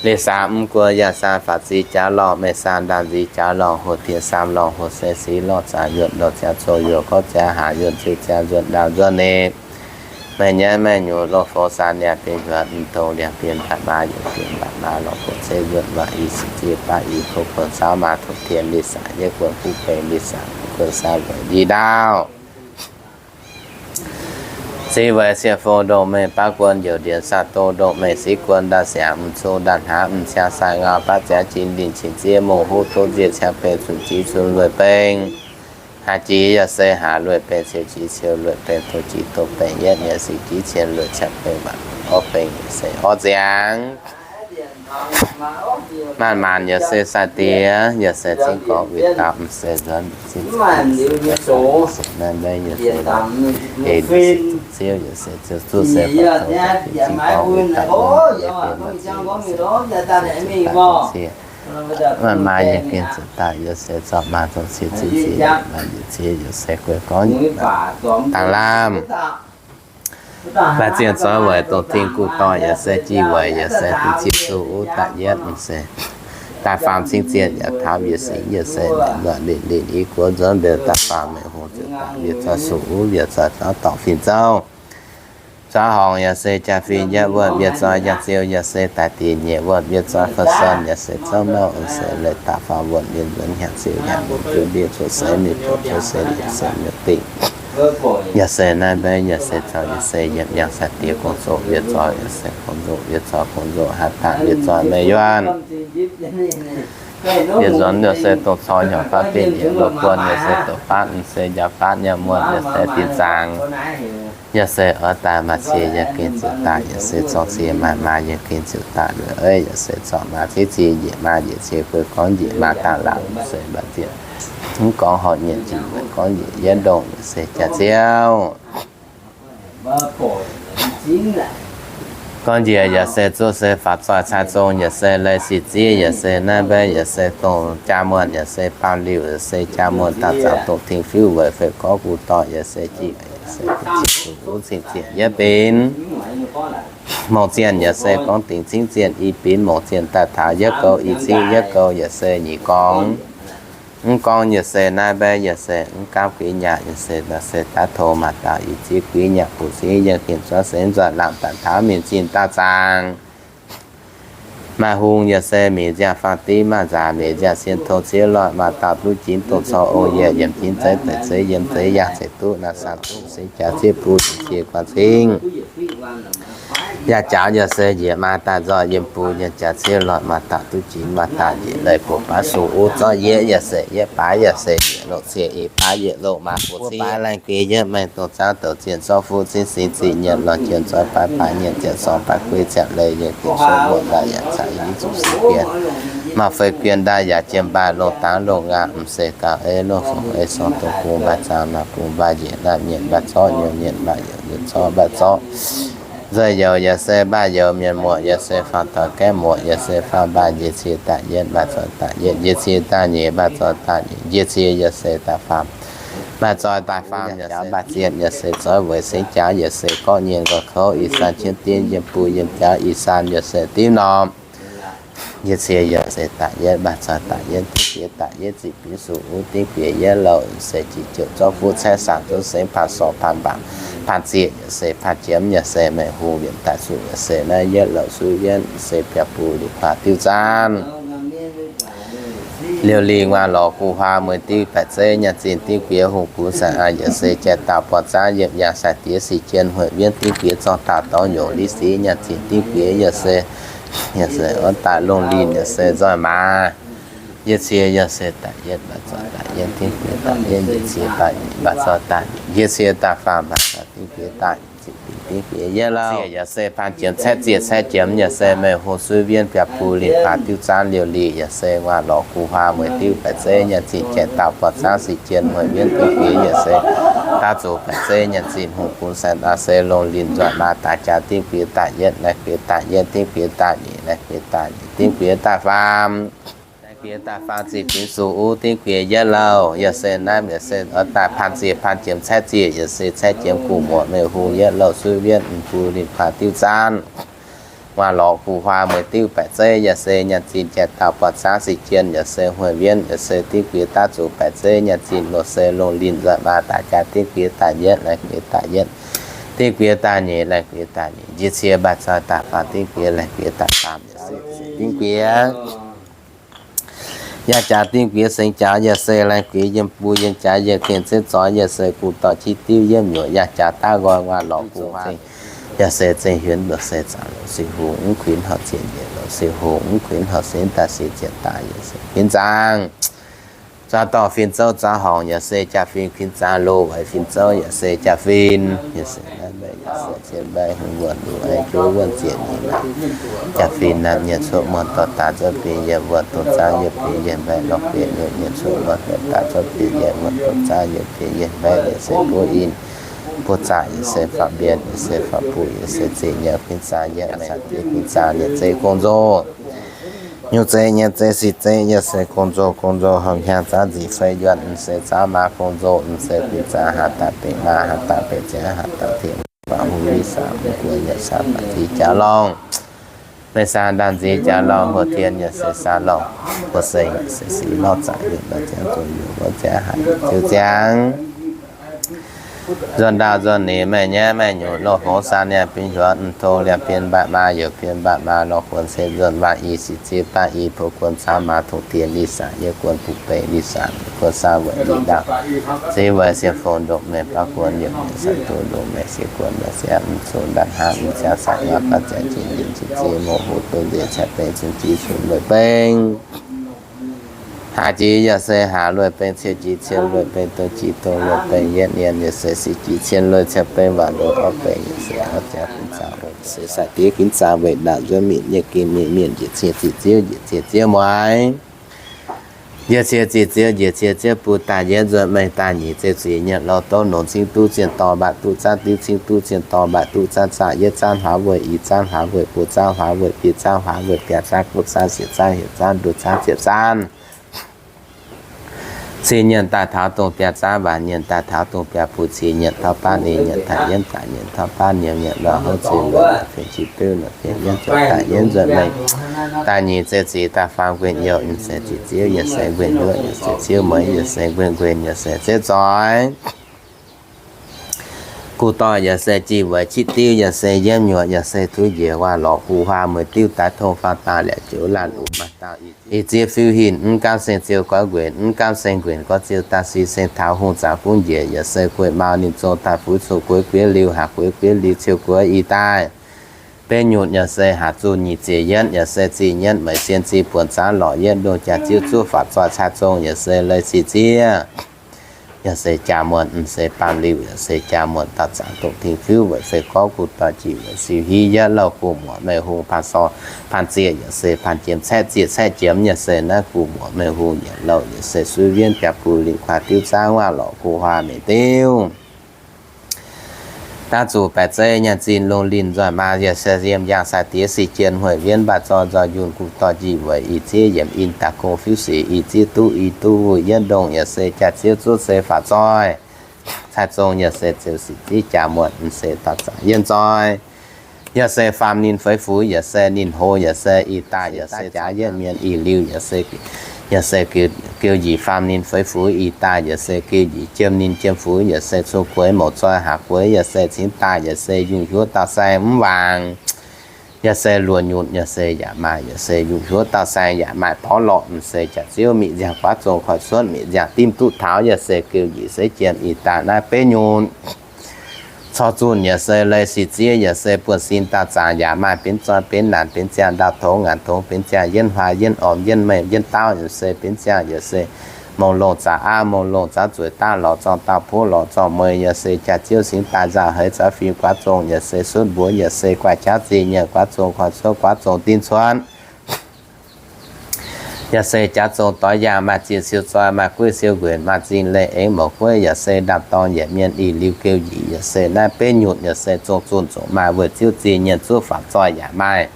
Liz saam mv guon yaac saam faatv zic jaax lorngh, meih saam ndaamv zic jaax lorngh, hoc tien saam lorngh, hoc se sic lorngh, zaangc yuonh lorngh, ziangx zoh yuonh gorngv, ziangx haaix yuonh ciouv, ziangx nzuonx ndaamv nzuonx ninh. Meih nyanv meih nyutc loz-fongv saam yaac bienv hiuonv, mv tongx liangx bienv mbaatc maa, yaac bienv mbaatc maa lorngh guon ceix nzuonx waac i sic zieqv baav i koux guon saauv maa tongx tien liz saam yietv guon buv beng liz saam guon saam weic njiec ndaauv. Ziqv weic siec fong ndongh mengh baav guon youc ndienx saah do ndongh mengh siqv guon ndaaih siangx mv cung ndaaih hnangv mv ciang sai ngau baav ziangx jin ndin qingx ziev mungh huv duqv nzieqc ciang beng cun jiv cun lueic beng. Haaix jiez yaac se haaix lueic beng, ciou jiez ciou lueic beng, dongh jiez dongh beng yietv nyienz siqv jiv cien lueic ciang beng waac. orv bengx, yaac se orv nziaangx. Maanc maanc yaac se sai-diex, yaac se zingv gorngv wuic dauh, m'seix nzuonx zingv naaiv mbe, yaac se ei ziouv, yaac se ziouv zuqv se faaux zoux zingv gorngv wuic dauh, yaac se maaih zingv daaih zingv cie. Maanc maanc yaac gengh zuqc daaih, yaac se zorqv maa zorqv cie zingv cie, yaac maaih njiec cie, yaac se guei gorngv dangh lamh. Maaih zienh zoih weic dongh Tin-Guh dorh, yaac se jiex weic, yaac se dongh zienh suv uv da'yietv, m'seix daaih faam cingv zienh yaac taux yaac singx, yaac se naaic nzuonx lingh lingh i guoqv nzuonx mbiouh daaih faam meih hungh ziouc daaih mbiouh zoih suv uv, mbiouh zoih zauv dorngc fin-zouv. Zauv horngc yaac se jaa-fin yietv wuonh, mbiouh zoih jaa-ziou yaac se daaih dinh nyeic wuonh, mbiouh zoih fei-son yaac se zouv mouh, yaac se leiz daaih faam wuonh, mbiouh nzuonx hnyangx ziouv hnyangx mingh zuov ndiev cuotv seix mingh zuov cuotv seix yaac se mbiouh dingh. Yaac se naaiv mbe, yaac se zoux, yaac se yiem yangh sai-diex gong zoqc mbiouh zoih, yaac se gong zoqc mbiouh zoih, gong zoqc haaix daaih mbiouh zoih meih yuonh. Mbiouh nzuonx yaac se dongh cor hnyouv faatv dinh nyeic loz buonc, yaac se doqc faatv, m'seix njaaux faatv nyaanh muonh, yaac se dinh zaangc. Yaac se oix daaih maaih cie yaac gengh ziouc daaih, yaac se zorng cie maaih maa yaac gengh ziouc daaih, yaac se zorqv maa cingv cie njiec maa njiec cie guei gorngv njiec maa daaih laangc, yaac se mbac zienh mv gorngv horc nyienc jiex weic gorngv njiec yietv ndongh, yaac se jaax ziouv. Gorngv njiec yaac se zuov se faaux zoih cai zong, yaac se lai sic ziev, yaac se naaiv mbe, yaac se dongh jaa muonh, yaac se baamh liuc, yaac se jaa muonh daaih zaangc dongh ting fiuv weic fei gorngv guv dorh, yaac se jiex, yaac se zienh uv cing zienh yietv binc. Mongh zienh yaac se gorngv dingc cingv zienh i binc, mongh zienh daaih taux yietv gouv i cingv yietv gouv, yaac se nyic gorngv. Mv gorngv yaac se naaiv mbe, yaac se mv gaamv guiv nyaah, yaac se daaih se daav tov maaih dauh i ziev guiv nyaah buoz ziev yiem gengh zuov se nzoih laangh daaih taux mingh zinh dauh zaangc. Maaih hungh yaac se mingh nziaamv faang div, maaih nzaanc mingh nziaamv sien tong ciev lorh, maaih dauh duqv jinx dongh cor ong yie, yiem jinx zeiv deix zeiv, yiem zeiv yaangh ceix duqv naaiv saang duqv singx jaax ziev bun njiec cie guan cingv. Yaac jaax yaac se njiec maa daaih nzoih yiem bun yiem jaax ciev lorh, maaih dauh duqv jinx maaih dauh njiec leiz buoz baav sung uv zorqv yietv yaac se yietv baav yaac se njiec loz cie i baav yietv loz maa buoz ciev baav laih guiex yietv maengh dongh zaangv douc zienh zorqv fuqv cingv singx ziqc nyienc lorh jien zorqv baav baav nyienc ziepc sorng baav gueiv ziepc leiz yiem gengh sueqv muoqc ndaaih yaac caux i zuqc singx bienh. Maaih fei guien ndaaih yaac jiem mbaaih longh dangx longh ngaanc m'seix gauh ei longh fongc ei sorng dongh gong mbaaih zaangc naaic bung mbaaih njiec naaiv mienh mbaaih zorqv nyuoz mienh mbaaih youz mienh zorqv mbaaih zorqv. Nzoih youz yaac se mbaaih youz mienh muoqc yaac se faam doix gaeqv muoqc yaac se faam mbaaih njiec cie daaih yietv mbaaih zoih daaih yietv njiec cie daaih nyeic mbaaih zoih daaih nyeic njiec cie yaac se daaih faam. Mbaaih zoih daaih faam yaac se mbaaih zienh yaac se zoih weic singx jaax yaac se gorqv nyienh nqoi kouv i san qiemx div yiem bun yiem jaax i san yaac se div norm. Yie cie yaac se daaih yietv mbaaih zoih daaih yietv dingv bieqc daaih yietv ziqc binv sung uv dingv bieqc yietv louh se jiex jouc zorqv fuqv caeqv saangc zuqv sengx paan sorc paan mbaangc paan zieqc yaac se paan jiemx yaac se meih hungh liemh daaih zuqc yaac se naaiv yietv louh suiv wienv se biauv bun liuz kuaax diuv zaanv. Liouh lih nguaaz lorz guv huaa mueiz diuv baeqc zeiv nyaanh zinh dingv bieqc hungh gunx saeng aa yaac se jai dauh buoz zaangv yiem yangh sai-diex sic jien hueic wienv dingv bieqc zorng dauh dorngx nyungc liv sic nyaanh zinh dingv bieqc yaac se, yaac se oix daaih longh linh yaac se nzoih maaz. Yie cie yaac se daaih yietv mbaaih zoih daaih yietv dingv bieqc daaih yietv njiec cie daaih nyic mbaaih zoih daaih yie cie daaih faam mbaaih zoih dingv bieqc daaih ziqc binc dingv bieqc yietv louh. Zieqc yaac se paan jiemx caeqv zieqc caeqv jiemx yaac se meih hungh suiv wienv biauv bun linh kuaax diuv zaanv liouh lih yaac se nguaaz lorz guv huaa mueiz diuv baeqc zeiv nyaanh zinh jai dauh buoz zaangv sic jien mueiz wienv dingv bieqc yaac se daav zuqc baeqc zeiv nyaanh zinh hungh gunx saeng aa se longh linh nzuonx maaz daaih jaax dingv bieqc daaih yietv naaiv bieqc daaih yietv dingv bieqc daaih nyic naaiv bieqc daaih nyic dingv bieqc daaih faam. Naaiv bieqc daaih faam ziqc binc sung uv dingv bieqc yietv louh yaac se naaiv yaac se oix daaih paan zieqc paan jiemx caeqv zieqc yaac se caeqv jiemx guv muoqc meih hungh yietv louh suiv wienv mv bun linh kuaax diuv zaanv. Nguaaz lorz guv huaa mueiz diuv baeqc zeiv yaac se nyaanh zinh jai dauh buoz zaangv sic jien yaac se hueic wienv yaac se dingv bieqc daav zuqc baeqc zeiv nyaanh zinh lorh se longh linh nzuonx maaz daaih jaax dingv bieqc daaih yietv naaiv bieqc daaih yietv dingv bieqc daaih nyic naaiv bieqc daaih nyic njiec cie mbaaih zoih daaih faam dingv bieqc laih bieqc daaih faam yaac se dingv bieqc. Yaac jaax dingv bieqc sengx jaax yaac se laih bieqc yiem bun yiem jaax yiem gengh zeiv zoix yaac se guv dorh qiex diuv yiemv nyuoqc yaac jaax daav nqoi nguaaz lorz guv huaa. Yaac se zengh hienx lorz se zaangc lorz se hungh mv kuinx horc zieqc njiec lorz se hungh mv kuinx horc se daaih se zieqc daaih yaac se kuinx zaangc. Dauh dorh fin-zouv zaux horngc yaac se jaa-fin, kuinx zaax loz weic fin-zouv yaac se jaa-fin. Yaac se naaiv mbaeqc yaac se cien mbaeqc hmz wuonh luc aengx juov wuonh ziepc nyeic naaic. Jaa-fin naaiv nyiec cuotv muonh dorh daaih zuov bieqc yietc wuonh dongh zaangv yietc bieqc yietc mbaeqc lorh bieqc nyeic nyiec cuotv muonh dorh daaih zuov bieqc yietc wuonh dongh zaangv yietc bieqc yietc mbaeqc yaac se buov in buov zaqc yaac se faam-mbienc yaac se faam-buic yaac se zinh nyaanh kuinx zaax yietc mbaeqc kuinx zaax yaac se gong-nzou. Nyungc zeiv nyei zeiv sic zeiv yaac se gong-nzou, gong-nzou horngh hiaang zaanv nzic fei yuonh, m'seix zaanv maa gong-nzou, m'seix kuinx zaanv haaz daaih benx maa, haaz daaih benx ziangx, haaz daaih tengx faatv hungh, i saah mv guoqv yaac saah faatv zic jaax lorngh. Meih saah ndaanh nzic jaax lorngh, houx tien yaac se saah lorngh, houx seng yaac se sic lorngh, zaqc yunh lorngh ziangv, zungh yunh lorngh ziangv, haaz ziouv ziangv. Nzuonx ndaauh nzuonx nyic meih nyaiv meih nyungc, loz-hmongx saah niaa bin hiuoz, m'tong liemh bien mbaatc maa, youc bien mbaatc maa, lorh guon se nzuonx waac i, sic ziev baav i, buo guon caamv maa, tongx dien li saah, yie guon buv beiv li saah, guon saah weic li ndaauh, ziev weic sienx fongc ndongc meih baav guon, youc meih saah duqv ndongc meih siec guon, meih siec m'zungh ndaatv hnangv m'ziangh saah, yaac baav ziangh jiex ndiev jiex ziev, mouc huv duqv nziex caeqv beng, cun jiex cun lueic beng. Haaz jiex yaac se haaz lueic beng, ciou jiex ciou lueic beng, dongh jiex dongh lueic beng, yietv nien yaac se sic jiex cien lueic ciou beng, waac lueic orv beng yaac se orv ziangx kuinx zaah, se sai diev kuinx zaah weic ndaauh nzuonx mingh, yietv ginh mingh mienh njiec cie ziqc ziouv, njiec cie ziouv mueiz, njiec cie ziqc ziouv, njiec cie ziouv bun daaih yietv nzuonx meih daaih nyic ziouv zic nyienc lorh douv nongx cingv duqv zienh dorh mbaatc duqv zaanv diuv cingv duqv zienh dorh mbaatc duqv zaanv zaah yietv zaanv hlaax weic i zaanv hlaax weic buo zaanv hlaax weic biei zaanv hlaax weic biaa zaanv guoqv zaanv siec zaanv hietc zaanv nduov zaanv ziepc zaanv. Cing nyienc daaih taux dongh biaa zaanv, waanc nyienc daaih taux dongh biaa buc, cing nyienc taux baav nyienc, nyienc daaih yienv daaih nyienc taux baav nyienc, nyienc lorh houv zinh weic fingx qiex beuv nor fingx yienv zuqc daaih yienv nzuonx meih daaih nyic ziouv zic daaih faam nquin youh, m'seix ziqc ziouv yaac se nquin nduov, yaac se ziouv mueiz, yaac se nquin nquin, yaac se ziouv zoih. Guv dorh yaac se jih weic qiex diuv, yaac se yiemv nyuoqc, yaac se tuv njiec waac lorqc guv huaam mueiz diuv daaih tong faam daaih liac joux laanh uc maaih dauh ih ziev fiuv hinc mv gaamv seng ziouv goiv nquenc, mv gaamv seng nquenc goiv ziouv daaih si seng taux hungh zaangc gunv njiec, yaac se gueiv mau ninh zong daaih fuix cun gueix gueix liuz, haac gueix gueix liuz ciou gueix ih daaih. Benx nyutc yaac se haac zunh nyic ziec yienv, yaac se zih nyienv meix sien zih buonc zaanv lorqc yietv ndongh jaax ziouv zuov faatv zoih cai zong, yaac se leiz sic ziev. Yaac se jaa muonc, m'seix baamh liuh, yaac se jaa muonc dauh zaangc dongh tingx fiuv weic fei gorv guv dorh jih weic siu hiv yietv lauh guv muoc meih hungh paan sor paan ziec, yaac se paan jiem caeqv ziec caeqv jiem, yaac se naaiv guv muoc meih hungh yietc louh, yaac se suiv wienv biaa buc lingc kuaaiv diuv zaangv waac lorqc guv huaam meic diuv. Daav zuqc baeqc zei nyaanh zinh longh linh nzoih maa, yaac se yiem yaangh sai diex sic jien hueic wienv mbaah zoi nzoih yunh guv dorh jih weic ih ziev yiemc in daaih gong fiuv sic ih ziev duqv i duqv wuic yietv ndongh, yaac se jaax ziouv zuov se faatv zoih cai zong, yaac se ziouc sic ziev jaa muonc m'seix dauh zaangc yienv zoih. Yaac se faam ninh feix fuix, yaac se ninh hoz, yaac se ih daaih, yaac se jaax yietv mienh ih liuz, yaac se, yaac se geu njiec faam ninh feix fuix ih daaih, yaac se geu njiec jiem ninh jiem fuix, yaac se cun gueix mouc zoi haac gueix, yaac se cingx daaih, yaac se yungh hiuv dauh saeng mv waangc. Yaac se luoqc nyutc, yaac se yaac maaih, yaac se yungh hiuv dauh saeng yaac maaih porv lorqc, m'seix jaax ziouv mingh nziaamv guaav zong koiv cuotv mingh nziaamv dimv duqv taux, yaac se geu njiec seix jiem ih daaih naaiv beiv nyutc. Corc zunh yaac se leiz sic ziev, yaac se buonv-sin dauh zaangc yaac maaih benx zoi benx naanc benx ziangh ndau tongx ngaanc tongx benx ziangh yienv huaax yienv ormx yienv meih yienv daauv, yaac se benx ziangh, yaac se mongh longh zaqc aav mongh longh zaqc zueic daav lorz zorng dauh puov lorz zorng mueiz, yaac se jaax ziouv cingx daaih nzauh heix zaux fim guaav zong, yaac se sutv mbuox, yaac se guaix jauv zinh nyaanh guaav zong koiv cuotv guaav zong dinv cuotv. Yaac se jaax zong doix yaangh maaih zinh siou zoi maaih gueiv siou nquenc maaih zinh leih aengx mouc gueiv, yaac se ndaam-dorng yietc mienh ih liuz geu njiec, yaac se naaiv beiv nyutc, yaac se zong zunh zong maaih weic ziouv zinh nyaanh zuov faatv zoih yaac maaih.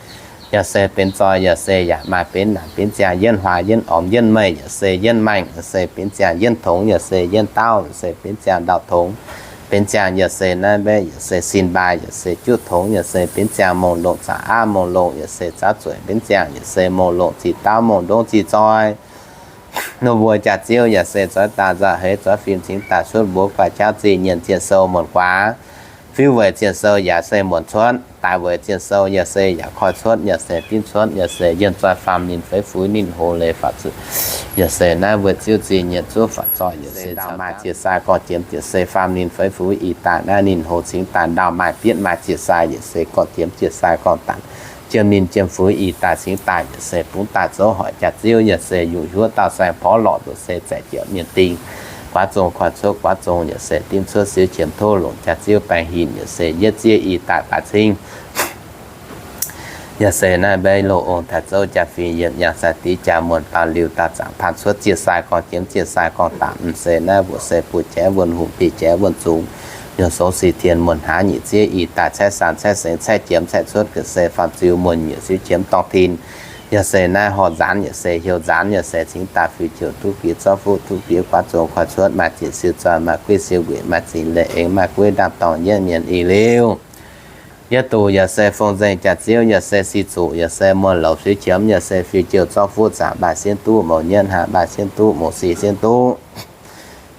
Yaac se benx zoi, yaac se yaac maaih benx naanc benx ziangh yienv huaax yienv ormx yienv meih, yaac se yienv maengh, yaac se benx ziangh yienv tongx, yaac se yienv daauv, yaac se benx ziangh ndau tongx, benx ziangh yaac se naaiv mbaeqv, yaac se sin mbaaih, yaac se juqv tongx, yaac se benx ziangh mongh longh zaqc aav mongh longh, yaac se zaqc zueic benx ziangh, yaac se mongh longh zinh daauv mongh ndongv zinh zoi. Ninh mbuo jaax ziouv yaac se zoix daaih nzauh heix zoix fim cingx daaih cuotv mbuox guaix jauv zinh nyaanh zinh sou muonc guaax. Fiuv weic zinh sou yaac se muonc cuotv, daaih weic zinh sou yaac se yaac koiv cuotv, yaac se binv cuotv, yaac se yienh zoi faam ninh feix fuix ninh hoz leiz faatv zuqc. Yaac se naaiv weic ziouv zinh nyaanh zuov faatv zoih, yaac se caux maaih ziec sai gorngv jiem, yaac se faam ninh feix fuix ih daaih naaiv ninh hoz cingx daaih ndau maaih bietv maaih ziec sai, yaac se gorngv jiem ziec sai gorngv dangx. jiem ninh jiem fuix ih daaih cingx daaih yaac se bungx daaih zouv hoic jaax-ziouv yaac se yungh hiuv dauh saeng porv lorqc ndoqc se zaeqc jieqv mienh dingh. Guaav zong koi cuotv guaav zong yaac se dimv cuotv siouv qiemx tov longc jaax-ziouv baengh hinc yaac se yietv zieqv ih daaih baaix cingv. Yaac se naaiv mbaeqv loz ong taaix zouv jaa-fingx yiemc nyaanh sai-dix jaa-muonh baamh liuh dauh zaangc paan cuotv ziec sai gorngv jiem ziec sai gorngv daapc m'seix naaiv mbuoqc se buo jaaix wuonh hungh biei jaaix wuonh zungx. Yaac sou si tien muonh hnangv nyic zieqv ih daaih caeqv saan caeqv sengx caeqv jiem caeqv cuotv ga'sie faam ziu muonh nyiec siou qiemx dorngh tin. Yaac se naaiv horh nzaanx yaac se heuc nzaanx yaac se cingx daaih fiuv jouh duqv fiev zorqv fuqv duqv fiev guaav zong koi cuotv maaih zieqc siou zoih maaih gueiv siou weic maaih zingx leiz aengx maaih gueiv ndaamv-dorngh yietv mienh ih liuz. Yietv duqv yaac se fong nzengc jaax-ziouv yaac se si zuqc yaac se muonh louz siou qiemx yaac se fiuv jouh zorqv fuqv zaangc mbaaih sienv duqv mouc nyietv hnangv mbaaih sienv duqv mouc si sienv duqv.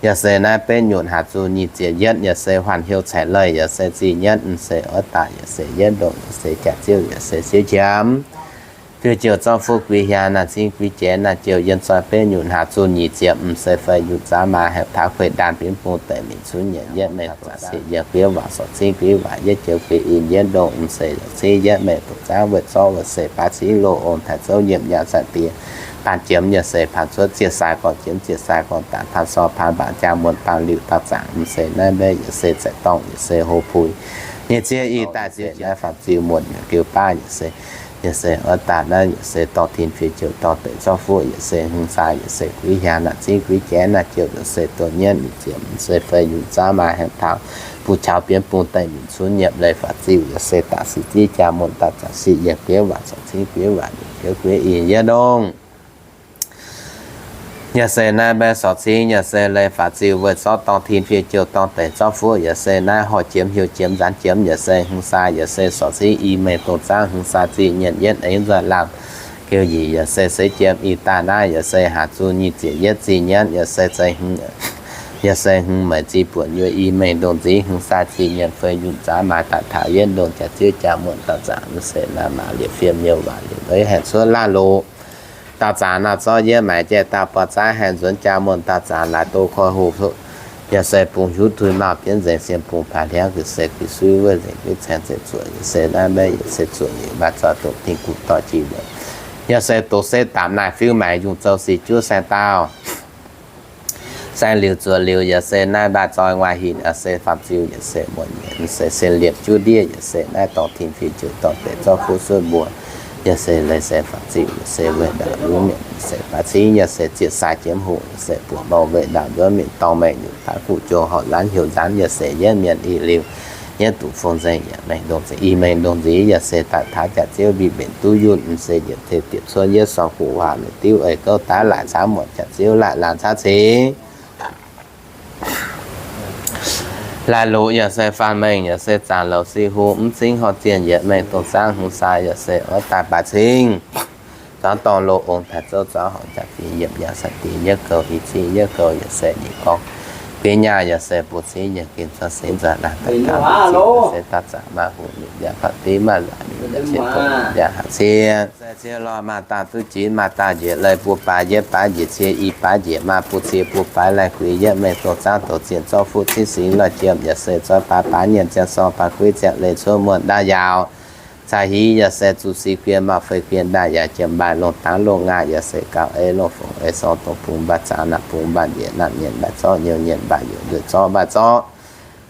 Yaac se naaiv betv nyutc haac zuqc nyic ziepc yietv yaac se huaanh heuc caic leih yaac se zih nyietv m'seix oix daaih yaac se yietv ndongc yaac se jaax-ziouv yaac se siouv qiemx. Fiuv jouh zorqv fuqv guix hiaang naaiv cingv guix jiex naaiv jouh yienh zoih betv nyutc haac zuqc nyic ziepc m'seix feix nyutc zaav maaih heuc taux kueih ndaanh binv bung deic mingh cunv nyiec yietv mengh dongh zaangc sic yienh guiv waac sorc cingv guiv waac yietv joux guix ih yietv ndongc m'seix longc cingv yietv mengh dongh zaangc weic zorqv weic seix baaix cingv loz ong taaix zouv nyiemc nyaanh sai-dix. Baan jiem yaac se paan cuotv ziec sai gorngv jiem ziec sai gorngv daapc paan sor paan mbaanc jaa muonh baamh liuh dauh zaangc m'seix naaiv mbaeqv yaac se zaeqc dorngh yaac se hlo puix. Nyic zieqv ih daaih ziux naaiv faam ziu muonh yaac geu baav yaac se yaac se oix daaih naaiv yaac se dorh tin fiuv jouh dorh deix zorqv fuqv yaac se hmz sai yaac se guix hiaang naaic cingv guix jiex naaiv jouh yaac se dongh nyietv nyic ziepc m'seix feix nyutc zaav maaih heuc taux bung qaux binv bung deic mingh cunv nyiemc leiz faam ziu yaac se daaih sic zieqv jaa muonh dauh zaangc sic yienh guiv waac sorc cingv guiv waac yienh guiv guiv ih yietv ndongc. Yaac se naaiv mbaeqv sorc cingv yaac se leiz faam ziu weic zorqv dorng tin fiuv jouh dorng deix zorqv fuqv yaac se naaiv horh jiem hiuv jiem nzaanx jiem yaac se hmz sai yaac se sorc cingv i mengh dongh zaangv hmz sai zih nyienc yietv eix nzoih laangh geu yic yaac se seix jiem i daaih naaiv yaac se haac zuqc nyic ziepc yietv zih nyienv yaac se yaac se hmz meic zih buonc yuoqc i mengh ndongh nziex hmz sai zih nyienc feix nyutc zaav maaih daaih taux yietv ndongh jaax zieqv jaa muonh dauh zaangc m'seix naaiv maaz liepc fiem nyei waac liepc leiz haengh cuotv laanh loz. Dauh zaangc naaiv zorqv yietv maaiz jiex dauh buoz zaangv haengh nzuonx jaa muonh dauh zaangc laaix doz koi hoc yaac se bungx hiuv tui maauh bienv nzengc siem bungx paaix hliangv ga'sie guix suiv wuov nzengc guiv caengx nzengc zuoqc yaac se naaiv mbaeqv yaac se zuoqc liuz maaih zoih dongh tin guv dorh jiex weic yaac se doz setv daapc naaiv fiuv maengx yungh zouv sic juov saeng dauh. Saeng liuz zuoqc liuz yaac se naaiv mbaeqv zoih nguaaic hinc yaac se faam ziu yaac se muonh yienc se sien liepc juov ndiev yaac se naaiv dorh tin fiuv jouh dorh deix zorqv fuqv suotv mbuo yaac se leiz se faam ziu yaac se weic ndaangc luv mietc se baav cingv yaac se zieqc sai jiem hungh yaac se buoqc mouh weic ndaangc nzuonv mingh dorngh mengh nyutc taux guv jong horqc nzaanx heuc nzaanx yaac se yietv mienh ih liuz. Yietv duqv fong nzengc yaac mengh ndongh nziex i mengh ndongh nziex yaac se daaih taux jaax zieqv mbiv mbenc duqv yunh m'seix yietc tengx diepc cuotv yietv sorng guv waac mengh diuv eix gouv daaih laaic caav muotc jaax zieqv laaic laanh caav cingx. Laih loz yaac se faanh mengh yaac se zaangc louc si hung mv cingv horh zienh yietc mengh dongh zaangv hmz sai yaac se oix daaih baaix cingv. Zuangx dorngh loz ong taaix zouv zuangx horngc jaax fingx yiemc nyaanh sai-dix yietv gouh i cingv yietv gouh yaac se nyic gorngv guinv nyaanh yaac se buo cingv yaac gengh zuangx singx nzoih laanh daaih taux se daaih zaangc maaih hungh nyutc nyaanh faanh div maaih laaic nyutc nyaanh cien tong nyutc nyaanh hlaax cien. Se cie lorh maaih dangh duqv jiex maaih dangh njiec leiz buo baaix yietv baaix njiec cie i baaix njiec maaih buo cie buo baaix laih guix yietv mengh dongh zaangv douz zienh zorqv fuqv cingv singx lorh jiem yaac se zoih baaix baaix nyienc ziangh sorng baaix guiv ziangh leiz cuotv muonh ndaav yaauc. Cai hiv yaac se zuqc si guien maaih fei guien ndaaih yaauc jiem mbaaih longh dangx longh ngaah yaac se gauh ei longh fongc ei sorng dongh bungx mbaaih zaangc naaic bungx mbaaih njiec naaic mienh mbaaih zorqv nyouz nyienc mbaaih youz nzueic zorqv mbaaih zorqv.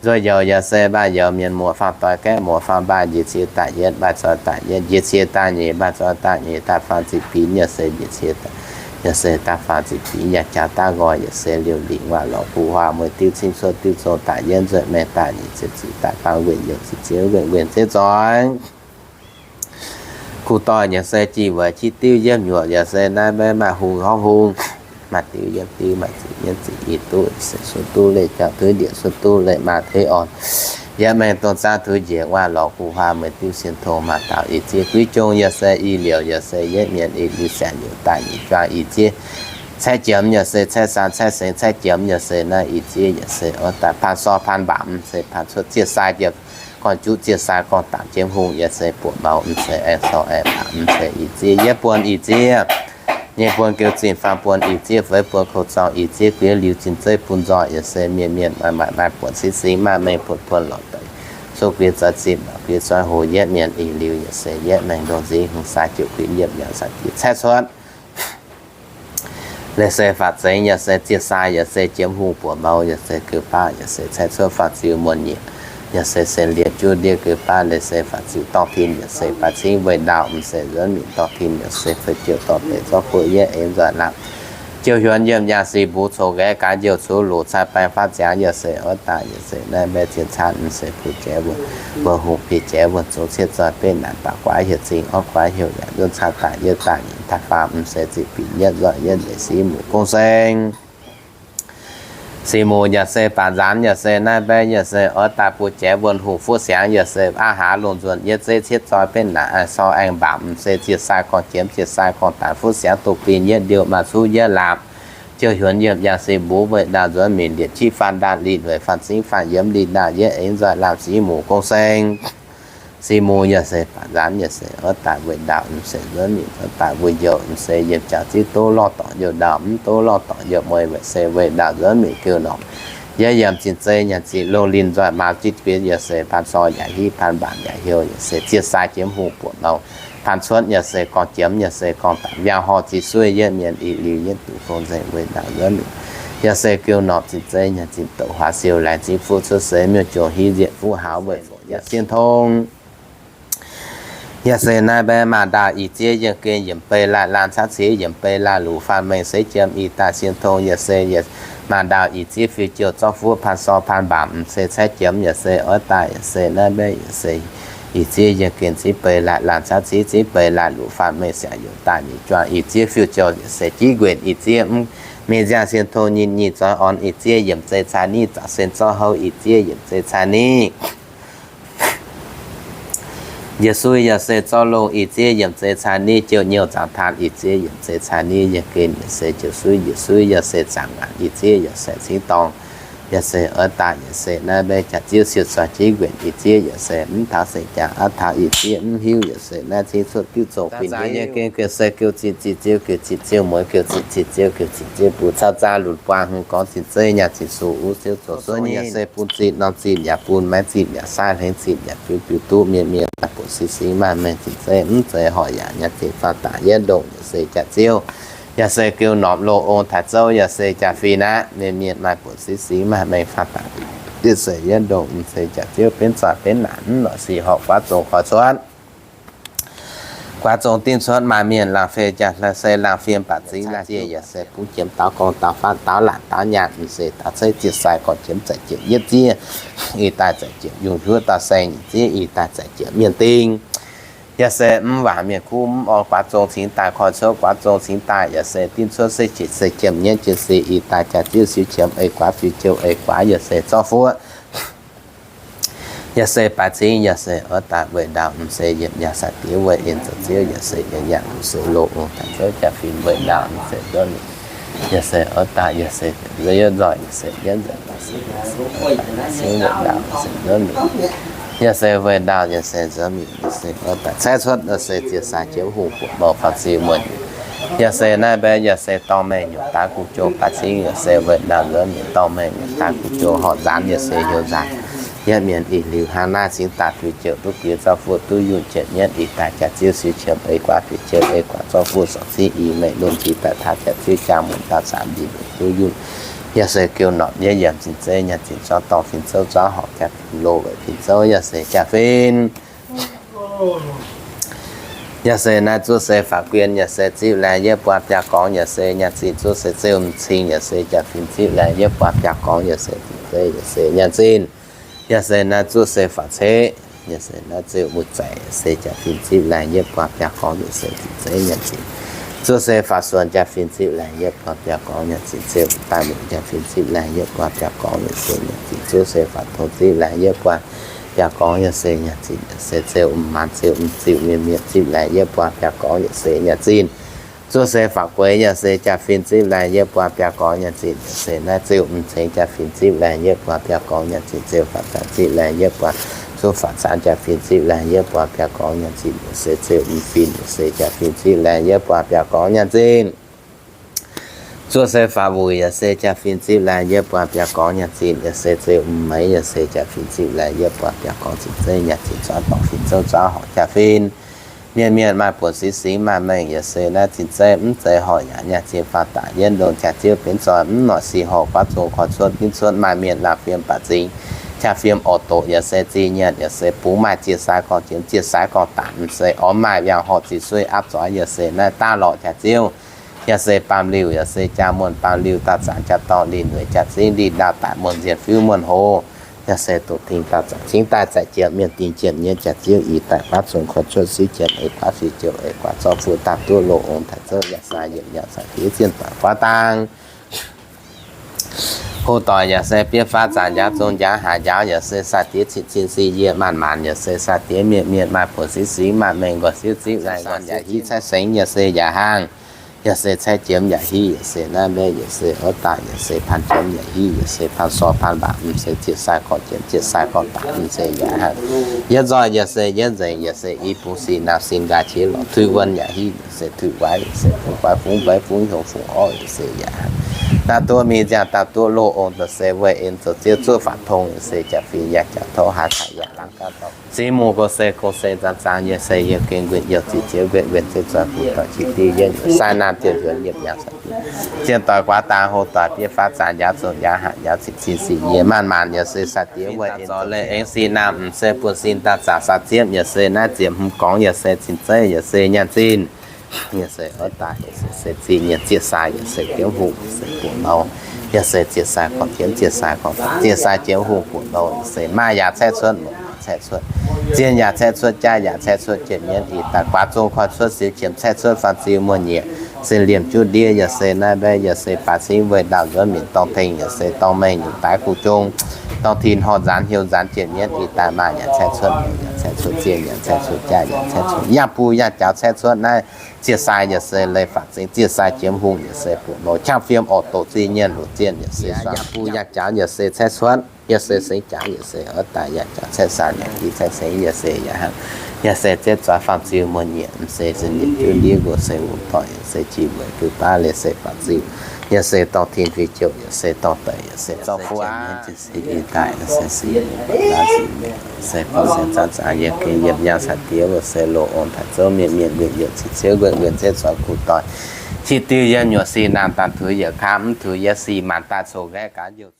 Nzueic youz yaac se mbaaih youz mienh muoz faam doix gaeqv muoz faam mbaaih njiec cie daaih yietv mbaaih zoih daaih yietv njiec cie daaih nyeic mbaaih zoih daaih nyeic daaih faam ziqc binx yaac se njiec cie daaih yaac se daaih faam ziqc binx yaac jaax daav nqoi yaac se liouh lingc waac lorz guv huaam mueiz diuv cingv cuotv diuv zong daaih yietv nzueic maengx daaih nyic ziepc ziqc daaih faam wenh youc ziqc zieqv wenh wenh zieqv zoih. Kuv doic yaac se jih weic qiex diuv yietv nyuoqc yaac se naaiv maiv maaih hungh horv hungh, maaih diuv yietv diuv maaih ziqc yietv ziqc i duqv se sun duqv leih jauv duqv ndieqc sun duqv leih maa teiv orn. Yietv mengh dongh zaangv tuix njiec waac lorz guv huaam mueiz diuv sien tong maaih daaux i zieqv guiv jong yaac se i liouc yaac se yietv mienh i liuz saengc youc daaih i juang i zieqv caeqv jiemx yaac se caeqv saan caeqv sengx caeqv jiemx yaac se naaiv i zieqv yaac se oix daaih paan sor paan mbaamc m'seix paan cuotv zieqv sai jiem gorn juqv zieqv sai gorn dapc jiem hungh yaac se buoqc maux m'seix aengx sor aengx mbaamc m'seix i zieqv yietv buonc i zieqv nyei buonc geux zinh faam buonc i zieqv feix buonc kou zorng i zieqv guiev liuz zinh zeiv bun nzoih yaac se mienh mienh maaih maaih maaih buonc singx singx maaih mengh buonc buonc lorqc deix Cuotv guix zoih zinh, guix zoih hoc, yietv mienh ih liuz yaac se yietv maengh ndongc nzingx hmz sai jiouc guix yiemh yaac sai diex caeqv cuotv. Leiz se faatv zengx yaac se ziex sai yaac se jiemx hungh buoqc mou yaac se geux baav yaac se caeqv cuotv faah ziux muonh nyiec yaac se sen liemh juv ndiev geux baav leiz se faah ziux dorngh tin yaac se baaix cingv weih ndaauv m'seix nzuonx minc dorngh tin yaac se feix jiouc dorh deix zorqv fuqv yietv eix nzoih lamh. Jiouv hiuonx yiem yaac sic mbuo coc nqaeqv gaax njouh cuv luqc cai baeng faatv ziangx yaac se oix daaih yaac se naaiv mbaeqv ziex caanv m'seix puix jiex wuonh, wuonh hungh piex jiex wuonh zungx cietv zoih betv naanc baac guaax hieh zingh orv guaax hieh yaac nzunc cai daaih yietv daaih nyeic daaih faam m'seix ziqc binc yietv nzoih yietv leiz sic muc gong seng. Sic muc yaac se baac nzaanx yaac se naaiv mbaeqv yaac se oix daaih buo jiex wuonh hungh fuqv siangx yaac se aav hlaax lungh nzuonx yietv zeiv cietv zoih betv naanc aengx cor aengx mbaamc m'seix ziex sai gorngv jiemx ziex sai gorngv daanc fuqv siangx doqc bin yietv ndiouh maaih cuv yietv laapc. Jiouv hiuonx yiem yangh se mbuo weih ndaauh nzuonx minc liepc qiex faanh ndaanh lih lueic faanh cingv faanh yiemx lih ndaauh yietv eix nzoih lamh sic muc gong seng. Sic muc yaac se baac nzaanx yaac se oix daaih weih ndaauh m'seix nzuonx minc oix daaih mbuo youc m'seix yiem jaux ziev duqv lorh dorngc youh ndaauh mv duqv lorh dorngc youh mueiz weic se weih ndaauh nzuonx minc geuh norqc. Yie yiem zinh zeiv nyanc zinh loz linh nzoih maaz zitv guiex yaac se paan sor yaac hiv paan mbaanc yaac hiuv yaac se ziex sai jiemx hungh buoqc mou paan cuotv yaac se gorngv jiemx yaac se gorngv daanc mbiauh horh ziex suiv yietv mienh ih liuz yietv duqv fong nzengc weih ndaauh nzuonx minc. Yaac se geuh norqc zinh zeiv nyanc zinh douc huaax siou laengz zingh fuqv cuotv seix miuc-jongx hiv nzieqc fuqv hauz weic fongc yaac sienh tong. Yaac se naaiv mbaeqv maaz ndaauh ih ziev yiem gen yiemc bei laanh laanh caqv ciex yiemc bei laanh luqc faanh mengh seix jiem ih daaih sienh tong yaac se maaz ndaauh ih ziev fiuv jouh zorqv fuqv paan sor paan mbaamc m'seix caeqv jiem yaac se oix daaih yaac se naaiv mbaeqv yaac se ih ziev yiem gen zingv bei laanh laanh caqv ciex zingv bei laanh luqc faanh mengh siangx youc daaih nyeic juangc ih ziev fiuv jouh yaac se jiv nquenc ih ziev mv mingh nziangh sienh tong nyinh nyinh zoix orn ih ziev yiemc zei caa niv zaqc sen zorqv houv ih ziev yiemc zei caa niv. Yietc suiv yaac se zorqv longh ih ziev yiemc zei caa niv jouh nyouh zaangc taan ih ziev yiemc zei caa niv yiem gen yaac se jouh suiv yietc suiv yaac se zaangc ngaanc ih ziev yaac se cingv dorngh. Yaac se oix daaih yaac se naaiv mbaeqv jaax ziev siou zoih jiv nquenc ih ziev yaac se mv taux seng jaax aav taux ih ziev mv hiuv yaac se naaiv cingv cuotv diuv zong fin yiem gen geuh se geuh zinh zinh ziouv geuh zinh ziouv mueiz geuh zinh zinh ziouv geuh zinh ziouv bun caux zaax lunc buangh hmz gorngv zinh zeiv nyaah zinh sux uv siouv zoux suov nyei yaac se bun zinh norm zinh yaac bun maiv zinh yaac saav hlengx zinh yaac biuv biuv duqv mienh mienh maaih buoqc singx singx maaih mengh zinh zeiv mv zeiz horc yaac nyaah zinh faanh daaih yietv ndongc yaac se jaax ziouv. Yaac se geuh norm loz ong taaix zouv yaac se jaax fin aqv mienh mienh maaih buoqc singx singx maaih mengh faanh daaih yaac se yietv ndongc m'seix jaax ziouv benv zoih benv naanc mv lorqc sic horc guaav zong koi cuotv. Guaax zong dingh cuotv maaih mienh laangh fei jaax se laangh fiem baac zingx laangh jiex yaac se bungx jiemx daaux gorngv daaux faanv daaux laatc daaux nyaanh m'seix daaux ceiv ziex sai gorngv jiemx zaic jiepc yietv ziev. Ih daaih zaic jiepc yungh hiuv dauh saeng nyeic ziev ih daaih zaic jiepc mienh ding. Yaac se mv waac mienh kuv mv orn guaax zong cingx daaih koi cuotv guaax zong cingx daaih yaac se dingh cuotv se jiepc se jiemh nyietv jiex se ih daaih jaax ziev siou qiemx ei guaax fiuv jouh ei guaax yaac se zorqv fuqv. Yaac se baaix cingv yaac se oix daaih weih ndaauh m'seix yiemc yaac sai diex weih en zoux ziev yaac se yietc yaac m'seix loz ong taaix zouv jaax fin weih ndaauh m'seix nzuonv minc. Yaac se oix daaih yaac se nzuonx yietv nzoih yaac se yietv nzoih daaih se yaac se oix daaih cingv weih ndaauh m'seix nzuonv minc. Yaac se weih ndaauh yaac se nzuonx minc yaac se oix daaih caeqv cuotv yaac se ziex sai jiemx hungh buoqc mouh faanh ziux muonh. Yaac se naaiv mbaeqv yaac se dorngh mengh nyungc daaix guv jong baaix cingv yaac se weih ndaauh nzuonx minc dorngh mengh nyungc daaix guv jong horc nzaanx yaac se heuc nzaanx. Yietv mienh ih liuz hnangv naaiv cingx daaih fiuv jouh duqv guix zorqv fuqv duqv yunh jienv nyietv ih daaih jaax ziev siou qiemx ei guaax fiuv jouh ei guaax zorqv fuqv sorc cingv i mengh lomh nziex daaih taux jaax ziev jaa muonh dauh zaanx ndin duqv yunh. Yaac se geuh norqc yietv yiem zinh zeiv nyaanh zinh zorqv dorngh fin zouv zorqv horc jaax fin loz weic fin zouv yaac se jaax fin. Yaac se naaiv zuov se faatv guien yaac se zipv laengz yietv buatc biaa gorngx yaac se nyaanh zinh zuov se zeu m'cing yaac se jaax fin zipv laengz yietv buatc biaa gorngx yaac se zipv zeiv yaac se nyaanh zinh. Yaac se naaiv zuov se faatv ceqv yaac se naaiv zeu muic zaic yaac se jaax fin zipv laengz yietv buatc biaa gorngx yaac se zipv zeiv nyaanh zinh. Zuov se faatv suonc jaax fin zipv laengz yietv buatc biaa gorngx nyaanh zinh. Zeu daaih muoc jaax fin zipv laengz yietv buatc biaa gorngx yaac se nyaanh zinh. Zuov se faatv tong zipv laengz yietv buatc biaa gorngx yaac se nyaanh zinh. Yaac se zeu m'maanz zeu m'zipv mienh mienh zipv laengz yietv buatc biaa gorngx yaac se nyaanh zinh. Zuov se faatv gueix yaac se jaax fin zipv laengz yietv buatc biaa gorngx nyaanh zinh. Yaac se naaiv zeu m'ceng jaax fin zipv laengz yietv buatc biaa gorngx nyaanh zinh. Zeu faatv zaanx zipv laengz yietv buatc, zuov faatv zaanx jaax fin zipv laengz yietv buatc biaa gorngx nyaanh zinh. Yaac se zeu m'fin yaac se jaax fin zipv laengz yietv buatc biaa gorngx nyaanh zinh. Zuov se faaux wuic yaac se jaa-fin zipv laih yiem buatc biauv gorngv nyaanh zinh, yaac se zeu m'meix yaac se jaa-fin zipv laih yiem buatc biauv gorngv zinh zeiv nyaanh zinh, zuov dorngc fin zouv zuov horc jaa-fin. Mienh mienh maaih buonc singx, singx maaih mengh yaac se naaiv zinh zeiv mv zeiz horc yaac nyaanh zinh faaux daaih yietv ndongc jaa-ziouv benx zoih mv noic sih horc guaav zong koi cuotv ginv cuotv maaih mienh laanh fiem baac zingx, jaa-fiem orc doqc yaac se zinh nyaanh yaac se bungx maaih ziex sai gorngv jienv ziex sai gorngv daaih m'seix orv maaih yangh horc zinh suiv apv zoix yaac se naaiv daav lorqc jaa-ziouv. Yaac se baamh liuh yaac se jaa-muonh baamh liuh, daauh zaangc jaa-dorngh lih nueic jaa-zingv lih ndaauv daic muonh nzienh fiuv muonh hoz. Yaac se doqc dingh daauh zaangc cingv daaih zaeqc jiex mienh dingh jiex nyei jaa-ziouv, ih daaih guaav zong koi cuotv siev jiex eix guaav fih jouh eix guaav zorqv fuqv daaih duqv loz ong taaix zouv yaac sai yietc yaac sai diev zienh doic guaav dang. Hoc doic yaac se bieiv faatv zaangc njaaux zong njaaux haaix njaaux yaac se sai diev cin cin si yie maanc maanc yaac se sai diev mienh mienh maaih buonc singx singx maaih mengh nqoi siouv zipv laih nqoi yaac hiv caaiv sengx yaac se yaac hangh. Yaac se caaiv jiemx yaac hiv yaac se naaiv mbaeqv yaac se oix daaih yaac se paan jiemx yaac hiv yaac se paan sor paan mbaac m'seix zieqc sai gorngv jiemx zieqc sai gorngv daaih m'seix yaac hangh. Yietv nzoih yaac se yietv nzengc yaac se i bungx sin naamh sin nqaaix qiex lorz tuix wuonh yaac hiv yaac se tuix waaiv yaac se fungx guaix fungx mbeix fungx hiuv fungx orv yaac se yaac hangh. Daaih duqv mingh nziaamv daaih duqv loz ong daaih se weih en zoux ziev zuqv faatv tong yaac se jaa-fin yaac jaa-tov haaix taux yaac laangh gaax dorh. Singx mungh gong se gong se nzangc zaangc yaac se yiem gengh nquin youh ziex ziex nquin nquin ziex zoih fuqv doic qiex diuh yiem sai naamh diuh nzuonx yiem yangh sai diuh. Zienh doic guaax dang hoc doic bieiv faatv zaangc njaaux zong njaaux haaix njaaux cin cin si yie maanc maanc yaac se sai diev weih en zoux leiz aengx sin naamh m'seix buonv sin daaih zaangc sai ziepv yaac se naaiv ziepc hmz gorngv yaac se cin zeiv yaac se nyaanh zinh. Yaac se oix daaih yaac se se zinh nyaanh zieqc sai yaac se jiemx hungh yaac se buoqc nouh. Yaac se zieqc sai gorngv jiemx zieqc sai gorngv zieqc sai jiemx hungh buoqc nouh yaac se maaih yaac caeqv cuotv, longc yaac caeqv cuotv, zienh yaac caeqv cuotv, jaav yaac caeqv cuotv, jiex mienv ih daaih guaax zong koi cuotv siou qiemx caeqv cuotv faanh ziu muonh nyieqc, se liemh juqv ndiev yaac se naaiv mbaeqv yaac se baaix singv weih ndaauh nzuonx minc dorngh tengx yaac se dorngh mengh nyungc daaih kuv jung, dorngh tin horh nzaanx heuc nzaanx jiex mienv ih daaih maaih yaac caeqv cuotv, longc yaac caeqv cuotv, zienh yaac caeqv cuotv, jaav yaac caeqv cuotv, yangh buh yangh jaux caeqv cuotv naaiv zieqc sai yaac se leiz faatv zingx, zieqc sai jiemx hungh yaac se buoqc nouh, qangx fiem orqc doqc zinh nyaanh loz zienh yaac se suangx buh yangh jaux yaac se caeqv cuotv, yaac se sengx jaux yaac se oix daaih yangh jaux caeqv sai yaac hiv caeqv sengx yaac se yaac hangh, yaac se zieqv zoix faanh ziu muonh nyieqc m'seix se liemh juqv ndiev nqox se wuov doic yaac se jiex weic bui baav leiz se faanh ziu, yaac se dorngh tin fih jouh yaac se dorngh deic yaac se zorqv fuqv aqv. Se ih daaih se sic, se gorngv se zanc zanc yiem gengh yiem nyaanh sai diev wuov se loz ong taaix zouv mienh mienh mienh youc ziqc ziouv nquenc nquenc zieqv zoix kuv doic, qiex diuh yiem nyuoqc sic naamh daaih tuix yaac kaa mv tuix yaac sic maanc daaih coc nqaeqv gaax youc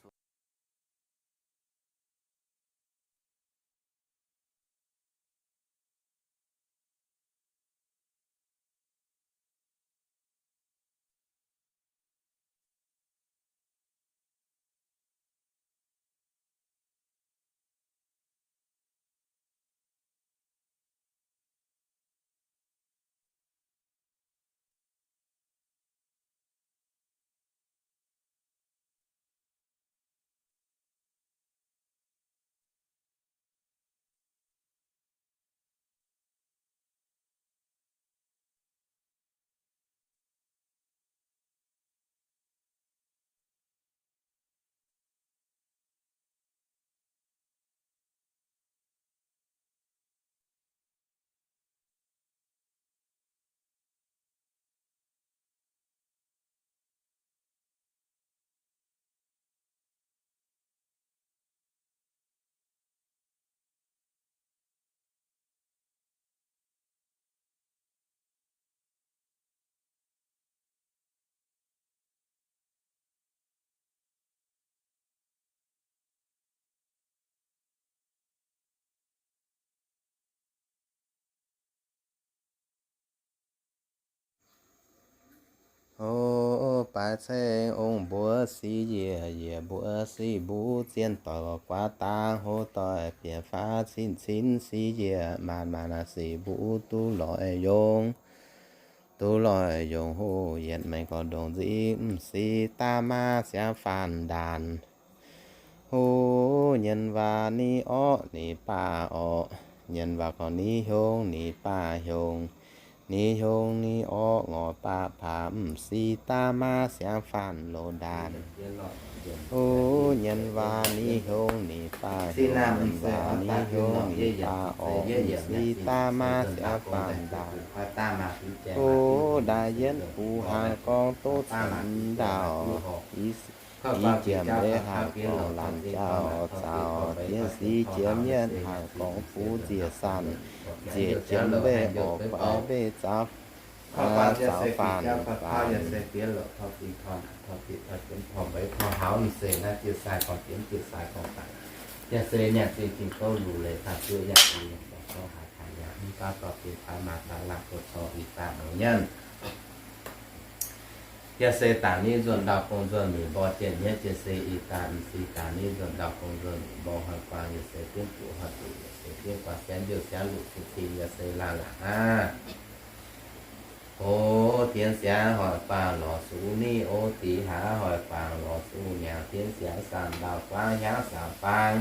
Hov baaix ceng ong mbuo sic yiec, yiec mbuo sic mbuv, zienh doic guaax dang hov doic bieqc faatv cin cin sic yiec maanc maanc sic mbuv duqv loic yongh, duqv loic yongh hoc yietc mengh gorx ndongc nziex m'sic daav maav siangx faanh ndaanc. Hov nyienz waac ni orqv ni baac orqv, nyienz waac gorngv ni hiong ni baac hiong, Ninh hnyongx ninh orv ngorc baav paav m'sieqv daav maav siangx faanv loz ndaanx. O nyienz waac ninh hnyongx ninh baav hnyongx, nyienz waac ninh hnyongx ninh baav orv m'sieqv daav maav siangx faanv ndaanx. O daaih yienv buo hnaangx gorngv duqv cingx ndaauv, i jiem mbeih haih gorngv laanh jauv caux, dien si jiem yienv haih gorngv fuqv nziec sanc, nziec jiem mbeih orqc guai mbeih zaux faanv faanv. Yaac se nyanc zingh zingh gouv luc leiz daaih zuov yaac zingh yaac dorh haaix taaix yaac mv baav dorh deix taaix maaz taaix laangh buo corc ih daaih nongx nyanc. Yaac se dangc ni nzuonx ndau gong nzuonx muic mborh jienh nyaiv jienh se ih daaih m'sieqv dangc ni nzuonx ndau gong nzuonx muic mborh hnoi guaan yaac se diemv zuqc hnoi zuqc yaac se diemv guaan siangx njiuv siangx luc cing cing yaac se laangh laangh aqv. O dien siangx hoic guangc lorz suv ni, o dix hlaax hoic guangc lorz suv nyaangc, dien siangx saam ndau guangc hnyangx saam faang,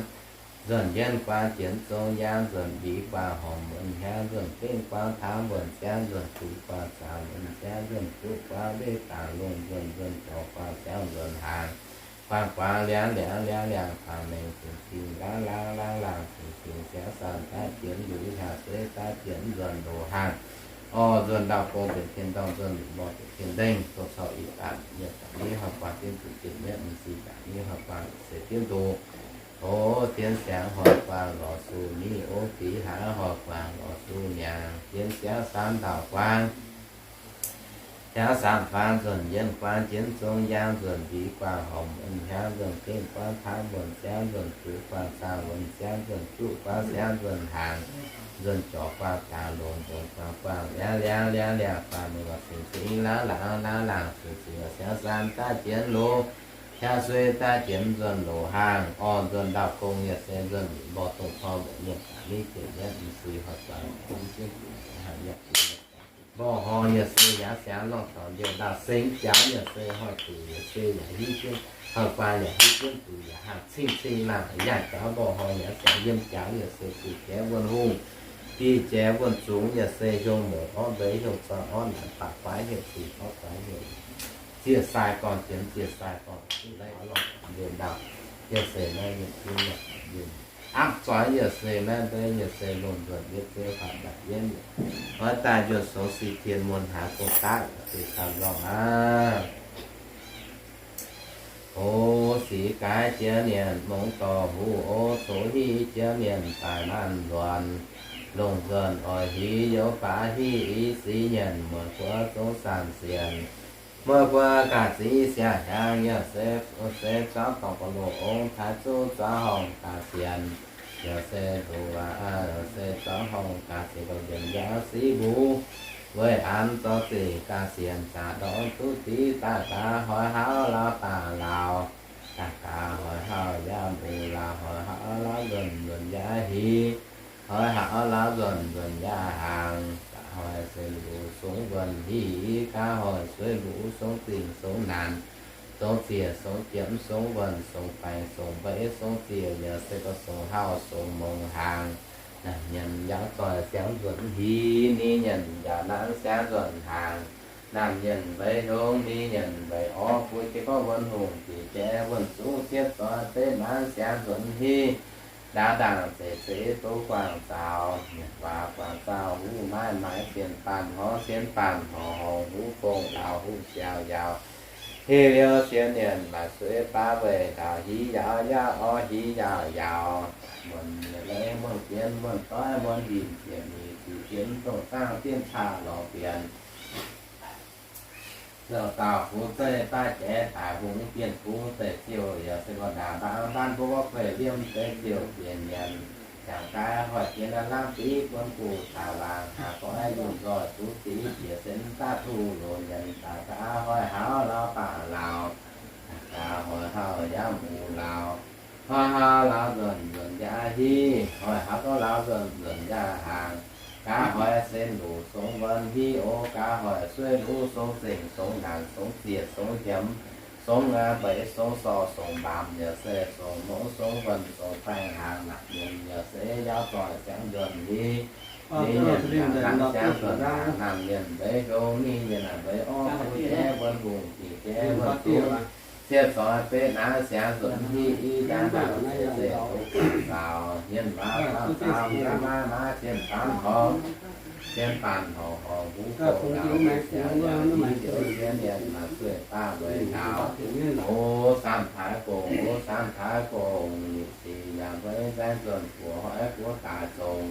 nzuonx yienv guangc jienv zong yaang, nzuonx mbiz guangc horngc muonz hnyangx, nzuonx gengh guangc tangv muonz siangx, nzuonx zuqc guangc zaangc muonz siangx, nzuonx zuqc guangc mbeih dangc longh nzuonx, nzuonx zorc guangc siangx nzuonx hnaangx, guangc guangc liangv liangv liangv liangh guangc mengh cing cing laangh laangh laangh laangh cing cing siangx saam daav jienv luc hnyangx suiv daav jienv nzuonx loz hnaangx, orv nzuonx ndau gong benx tien ndorm, nzuonx muic mborh benx tien ndengh, dongh corc ih daaih nyei dangc ni hoic guangc diemv zuqc jienh mienv m'sieqv dangc ni hoic guangc se diemv ndoqc. O dien siangx hoic guangc lorz suv ni, o dix hlaax hoic guangc lorz suv nyaangc, dien siangx saam ndau guangc hnyangx saam faang, nzuonx yienv guangc jienv zong yaang, nzuonx mbiz guangc horngc muonz hnyangx, nzuonx gengh guangc tangv muonz siangx, nzuonx zuqc guangc zaangc muonz siangx, nzuonx zuqc guangc siangx nzuonx hnaangx, nzuonx zorc guangc zaangc longx, nzuonx guangc guangc liangv liangv liangv liangh guangc mengh cing cing laangh laangh laangh laangh cing cing siangx saam daav jienv loz hnyangx suiv daav jienv nzuonx loz hnaangx, orv nzuonx ndau gong yaac se nzuonx muic mborh dongh corc mbuoqc mienh daaih ni jienh mienv m'sieqv hoic guangc diemv zuqc jienh hnangv yaac mborh horngh yaac se yaac siangx lorngh taux ndie ndau sengx jaax yaac se hoic zuqc yaac se yaac hiuv jienv hoic guangc yaac hiuv jienv zuqc yaac hnangv cing cing laangh yaac jaax mborh horngh yaac siangx yiem jaax yaac se diuh jaax wuonh hungh, diuh jaax wuonh zungx yaac se hiuv mouc orv mbeix hiuv zorn orv naanc baac guaax hiuv zic orv guaax hiuv ziec sai gorn jienv ziec sai gorn lorngh taux ndie ndau yaac se naaiv yiem jienv yaac yiem apv zoix yaac se naaiv mbeix yaac se lungh nzuonx yietv zeiv faatv mbaac yienv. Oix daaih njuov sou si tien mun haaix gong daav yaac se caux lorngh aqv. O sic gaaix jiex mienh mongh dorh huv, o coqv hiv jiex mienh daaih naanc nzuonx. Lungh nzuonx oix hiv youz baav hiv i sic nyenh, muoz guoqv zungv saanh sienx. Muoz guoqv gaax ziqv siang-hnyangx yaac se, se zuangx dorngx ba'loh ong taaix zuqv zuangx horngh gaax sienx. Yaac se nduqc, se zuangx horngh gaax sienx, nduqc njiec njaaux siqv mbuv. Weic an zorqv ziqc gaax sienx, zaqc ndorm duqv div daaih gaax hoic hauv lauh daaih laauh, daaih gaax hoic hauv yaac mbuo laauh, hoic hauv lauh nzuonx nzuonx yaac hiv, hoic hauv lauh nzuonx nzuonx yaac hnaangx. Daaih hoic se mbuv sungx wuonh hiv, gaax hoic suiv mbuv sungx zingh sungx naanc, sungx ziec sungx jiemx sungx wuonh sungx baengx sungx mbeix sungx ziec, yaac se gorngv sungx hauv sungx mongh hnaangx. Naamh mienh yaac zoih siangx nzuonx hiv, ni mienh yaac nanv siangx nzuonx hnaangx. Naamh mienh mbeix hnyungv, ni mienh mbeix orv, bun jiex gorngv wuonh hungh jiex jaax wuonh zungv cietv zoih deix nanv siangx nzuonx hiv. Ndaauv ndaangc zeiv zeiv duqv guangc zaux, mienh waac guangc zaux huv maaiv maaiz, sienx baanh horngz sienx baanh horngz, horngz huv gong laauh huv siaaux yaauc. Heh liuz sienx mienh maaih suiv baav weih ndaauh hiv yaauc yaauc orv hiv yaauc yaauc. Muonc leiz muonc bienx muonc doiv muonc hinc ziepc nyeic ziqc jienv dongh zaangv dienv caqv lorz bienx. Zoux dauh fuv zeiv baav jaaix daic hungh, bienh fuv zeiv ziouv yaac se gorngv ndaangc mbaang mbaanv mbuo gorngv kueih liemh zeiv ziouv bienh nyanc. Jangx gaaix hoic jiex naaiv lamh biv buonv guv caux laangz, haaix gorngv yunh nzoih duqv div jiex se mv daaih duqv loz nyanc daaih gaax hoic hauv lauh baac laauh, gaax hoic hauv yaac mbuo laauh, hoic hauv lauh nzuonx nzuonx yaac hiv, hoic hauv gorngv lauh nzuonx nzuonx yaac hnaangx. Gaax hoic se nduqc sungx wuonh hiv oc, gaax hoic suiv luv sungx zingh sungx naanc sungx ziec sungx jiemx sungx mbeix sungx sorc sungx mbaamz yaac se sungx mongh sungx wuonh sungx baengh hnaangx, naamh mienh yaac se yaac zoih siangx nzuonx hiv. Ninh mienh laangz siangx nzuonx naamh mienh mbeix hlo, ninh mienh naaic mbeix orv, kuv jaiv wuonv hungh, dingc jaiv wuonv zungv, ciev zoix betv naaiv siangx nzuonx hiv, i jaax naamh zeiz zeiz doqc zaaux, hmien waac faam zaaux, hmien maav maav, cien faanv horngz, cien faanv horngz horngz, huv goux ndaauv, siangx yaac hiv njoux cien yienh, maaih zueih daav weic ndaauv. O saam-taaix gong, o saam-taaix gong, ninh sic yaac mbeix nzaeng nzuonx guoqv hoiv guoqv daaix zong.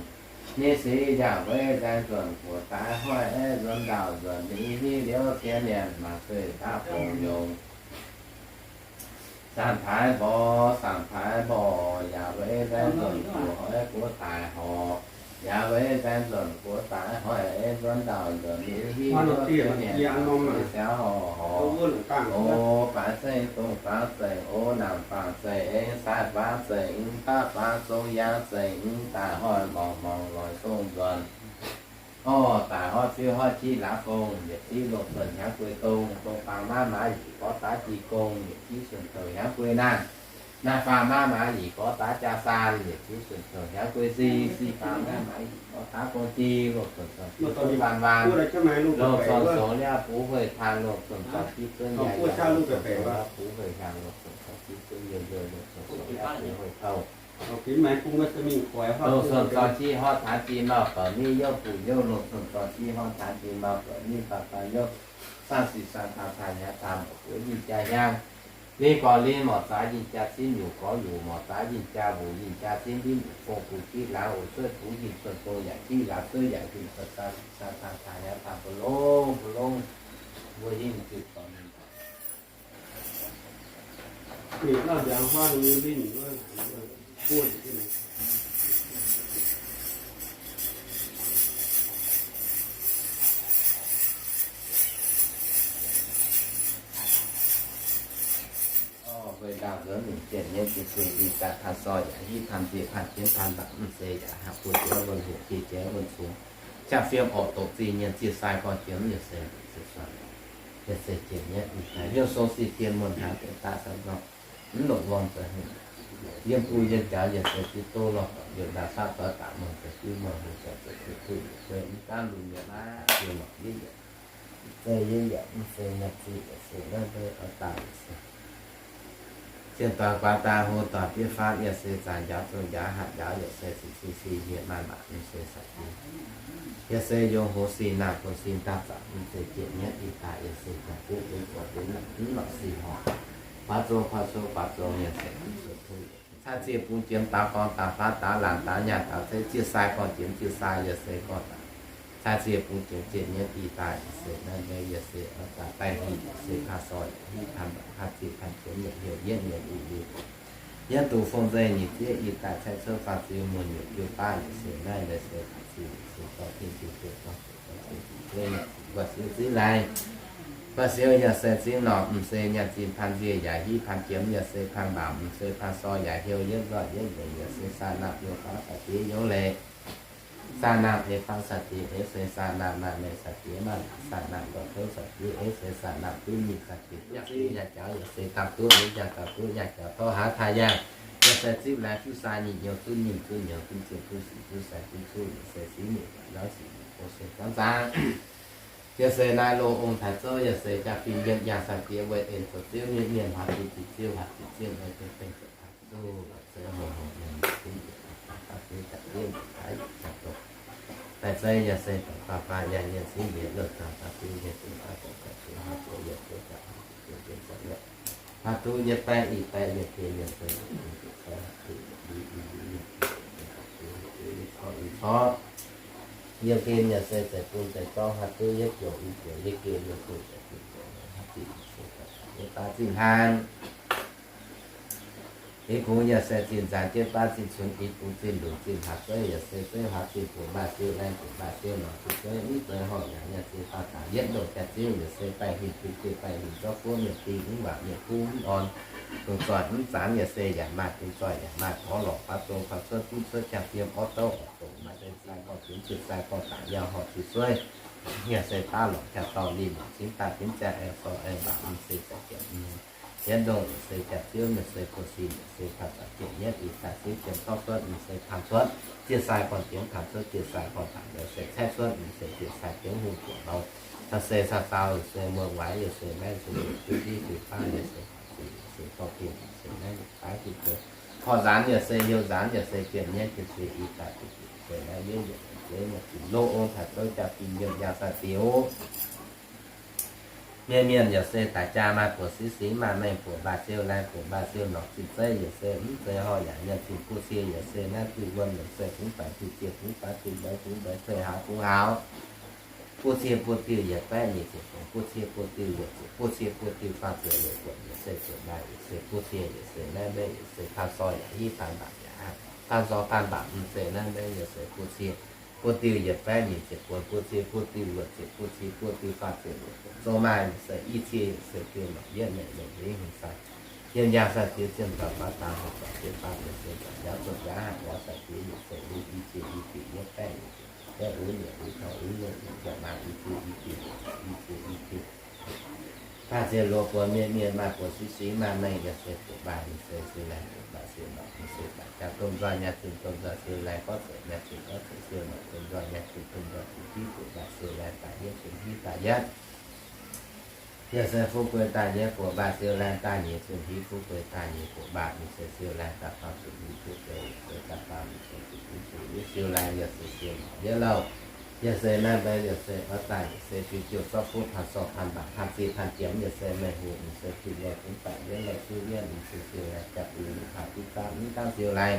Ninh sic yaac mbeix nzaeng nzuonx guoqv daaix hoiv nzuonx ndaauv nzuonx, ninh hiv njoux cien yienh, maaih zueih daav bungx yongc. Saam-taaix mborqv, saam-taaix mborqv, yaac mbeix nzaeng nzuonx guoqv hoiv guoqv daaix horqc, yaac mbeix nzaeng nzuonx guoqv daaix hoiv nzuonx ndaauv nzuonx, ninh hiv njoux cien yienh, maaih zueih siaauv horqc horqc. O baaix zengv, dongh faang zengv, o naamh faang zengv, saai faang zengv, daav faang zong, yangh zengv, daaih hoiv mongc mongc loic zong nzuonx. Orv daaih hoiv ziouv hoiv jiv laav gong, yietc jiv longc zuonc hnyangx guei dong, dong faang maav maav yietc gorx daav jiex gong, yietc jiv suonc douc hnyangx guei naanh, naanh faang maav maav yietc gorx daav jaa saan, yietc jiv suonc douc hnyangx guei sing, sing faang maav maav yietc gorx daav gong jiex, longc zuonc zuonc jiv gong waan waan, longc zuonc songx liav bux hueic taan, longc zuonc zuonc jiv zuonc yaac yaac, longc zuonc songx liav bux hueic hiaangx, longc zuonc zuonc jiv zuonc youh youh, longc zuonc songx liav bux hueic touh. Dongh suonc zorng jiv horv taanx jiex mauh bouc ninh youh bouc youh, longc suonc zorng jiv horv taanx jiex mauh bouc ninh baac baac youh. Saang sic saang taang taanx hnyangx taanx mouc buov yinh jaa hnyangx. Lin gorx lin morc zaax yinh jaa cin, yuqc gorx yuqc morc zaax yinh jaa wuc, yinh jaa cin ndinv wuc gong, bungx jiv laangz wuc cuotv bungx yinh cuotv gong, yaac jiv laangz cuotv yaac yinh cuotv. Saang sic saang taang taanx hnyangx taanx mbuo longx mbuo longx, mbuo yinh ziepc dorngx mienh. Orv, weih ndaauh nzuonx mingh jienv nyei jiex jiex ih daaih taan soi yaac hiv taan zieqc taan jienv taan mbac mv zeiz yaac haih buo jiex wuonh hoqc jiex jiex wuonh cungx. Jaa fiem orqc doqc zingh nyienh zieqc sai gorngv jiex mv yietc se ziepc suanc. Yietc se jienv nyei ih daaih liouh sou si dien muonh hnangv deix daaih sai gorngv mv longc wuom zoux hungh. Yiem bung yiem jaux yietc se ziqv doz lorh, yiem ndaauv fatv zoix daaih muonh zoux diuv muonh hungh zoux zoux kuv kuv yietc se mv gaamv lunx yietc laav yiem lorqc yietc yietc. Zeiz yie yaac mv zeiz nyei, ziex yietc se naaiv mbuo oix daaih yietc se. Cien doic guaax daaih hlo doic diev faanv yietc se, zaanc njaaux zong njaaux hatc njaaux yietc se, ziqc cing cing hieh maaih maac mv se saic diuv. Yietc se yongh hoz sin naamh bun sin daaih zanc mv zeiz jienv nyei ih daaih yietc se jangx buv benx buoqc benx naamh mv lorqc sin horngh. Faaux zong faaux cou faaux zong yietc se mv zuqc tuv. Cai zieqc bungx jiemx daaux gorngv daaux faanv daaux laangc daaux nyaah daaux zeiv zieqc sai gorngv jiemx zieqc sai yietc se gorngv daaux. Cai zieqc bungx jiemx jienv nyei ih daaih yietc se naaiv nyei yietc se oix daaih daaih hingh yietc se kaa soi hiv taan mbac kaa zieqc taan jiemx yietc heuc yietv nyei uix liuz. Yietv duqv fong nzei nyic zieqv ih daaih cai cuotv faah ziux muonh nyutc jiu baav yietc se naaiv nyei se faah ziux yietc se dorh tin ziux zuoqc dorh zuqc dorh ziux zuqc zuoqc nyei guaih siou zieqv laai. Guaih siou yietc se zieqv norqc, m'se nyaanh zinh paan nzie yaac hiv paan jiemx yietc se paan mbac, m'se paan soi yaac heuc yietv nzoih yietv nzengc yietc se saah naamh yongh faaux sai diev yongh leiz. Saah naamh eix faaux sai diev eix se saah naamh maaih mengh sai diev maaih laac saah naamh ndortv kouv sai diev eix se saah naamh duqv nyic sai diev duqv nyaah jaux yietc se dangh duqv eix nyaah dangh duqv nyaah jaux torv haaix taaih yangh. Yietc se zipv laai fuqv saai nyic nyouz zunv nyic zunv nyouz zunv zienh zunv sic zunv sai zunv cuv yietc se siqv nyic nzangv sic nyic go se zangv zangv. Yietc se naaiv longh ong taaix zouv yietc se jaa-fin yiem yangh sai diev weic en zoux ziouv mienh mienh haaix deix ziqc ziouv haaix deix ziouv mv deix dengh zoux taaix zouv. Zouv hoc hoc mienh zunv yietc daaih daaih daaih diev daaih diev daaih daaih dongh daaih zei yietc se daaih baac baac yangh yietc siqv yietc lorh daaih daaih diev yietc daaih daaih daaih diev haaix zoux yietc daaih daaih diev diev daaih yietc haaix duqv yietc baeqv ih baeqv yietc diev yietc se yietc diev haaix duqv yietc diev yietc diev yietc diev yietc diev yietc corc yietc corc. Yiem gen yaac se zeiv bun zeiv zorqv haaix duqv yietc jouc i jouc yietc gen yiem bun zeiv bun zeiv haaix zinh se yietc baav zinh hnangv. Ih kungx yaac se zinh nzaanx jienv baav zinh cunx, ih kungx zinh lunc zinh hlaax zeiv yaac se zeiv hlaax zinh funx maaih siou laengh funx maaih siou lorz zinh zeiv mv zeiz horngh yaac yaac zinh faaux dangc yietv ndoh jaax ziouv yaac se baengh huingx bun jienv baengh huingx zorqv guoqv mienh ding mv waac mienh kuv mv orn. Dungz zoih mv zanc yaac se yaac maaih, dungz zoih yaac maaih gorx lorqc faaux zong faaux cuotv duqv cuotv jaa-fiem orv douv orqc dongc maaih zinh sai gorngv zinh zinh sai gorngv dangc yaac horpc zinh sueiv. Yaac se baav lorqc jaa-dorngh ninh cingv daaih binv ziangh aengx sorc aengx mbaac mv se za'jiepc mv yietv ndongh yaac se jaax-ziouv, yaac se buoz-sin, yaac se taux zanc jiex yietv ih daaih ziouv jiem torv cuotv, yaac se taux cuotv jiex sai gorn jienv, taux cuotv jiex sai gorn taux, yaac se caeqv cuotv, yaac se jiex sai jienv hungh buoqc lorz, taux se caux zaux, yaac se muoz-waix, yaac se naaiv se yietc diuv div diuv baav, yaac se se dorh bienh, yaac se naaiv yietc baav diuv bienh, korv nzaanx yaac se, heuc nzaanx yaac se, bienh nyaiv jiex se ih daaih se naaiv yietv yietc zeiv nyei loz ong taux zouv jaa-fin yiem njaaux sai-diex. Mienh mienh yaac se daaih jaa maaih buoz-siqv siqv, maaih mengh buoz-mbaac siou laih, buoz-mbaac siou norqc zinh zeiv yaac se mv zeiz horh yaac nyanc zinh buv cie yaac se naaiv diuh wuonh yaac se fungx baengc diuh cie, fungx baengc diuh mbeix, fungx mbeix cuei haaix fungx haaix. Buv cie buv diuh yietc baeqv nyic ziepc fungx, buv cie buv diuh luoqc ziepc, buv cie buv diuh faah ziepc luoqc buonc yaac se ziepc maaih yaac se buv cie yaac se naaiv mbenv yaac se paan soi yaac hiv paan mbaac yaac paan soi paan mbaac mv zeiz naaiv mbenv yaac se buv cie buv diuh yietc baeqv nyic ziepc buonc, buv cie buv diuh luoqc ziepc, buv cie buv diuh faah ziepc luoqc buonc zouv maaih yaac se i cie yaac se diuh norqc yietv naaic longc nzengc hungh sai. Yiem njaaux sai-diex zienh doic faaux dangx horpc doic ziex faam yaac se doic njaaux zunc njaaux haaix njaaux sai-diex yaac se i cie i diuc yietv baeqv nyic ziepc baeqv uix luoqc uix taux uix luoqc yietc ziepc maaih i cie i diuc i cie i diuc faah ziepc luoqc buonc mienh mienh maaih buoz-siqv siqv maaih mengh yaac se buoz-mbaac yaac se siou laih buoz-mbaac siou norqc yaac se daaih jaa domh nzoih nyaanh zinh domh nzoih siou laih gorngv zeic nyaanh zinh gorngv zeic siou norqc domh nzoih nyaanh zinh domh nzoih zinh hiuv buoz-mbaac siou laih daaih yietv zinh hiuv daaih yietv yaac se fu'jueiv daaih yietv buoz-mbaac siou laih daaih nyeic zinh hiuv fu'jueiv daaih nyeic buoz-mbaac yaac se siou laih daaih faam zinh hiuv fu'jueiv yaac se daaih faam zinh hiuv fu'jueiv siou laih yaac se siou norqc yietv louh. Yaac se naaiv mbenv yaac se oix daaih yaac se fiuv jouh zorqv fuqv paan sorc paan mbaac paan zinh paan jiemx yaac se mengh hungh yaac se diuh nyaanh fungx baeqc yietv louh zuqv yietv yaac se siou laih jaa-bui luqc haaix diuv zaangv mv gaamv siou laih.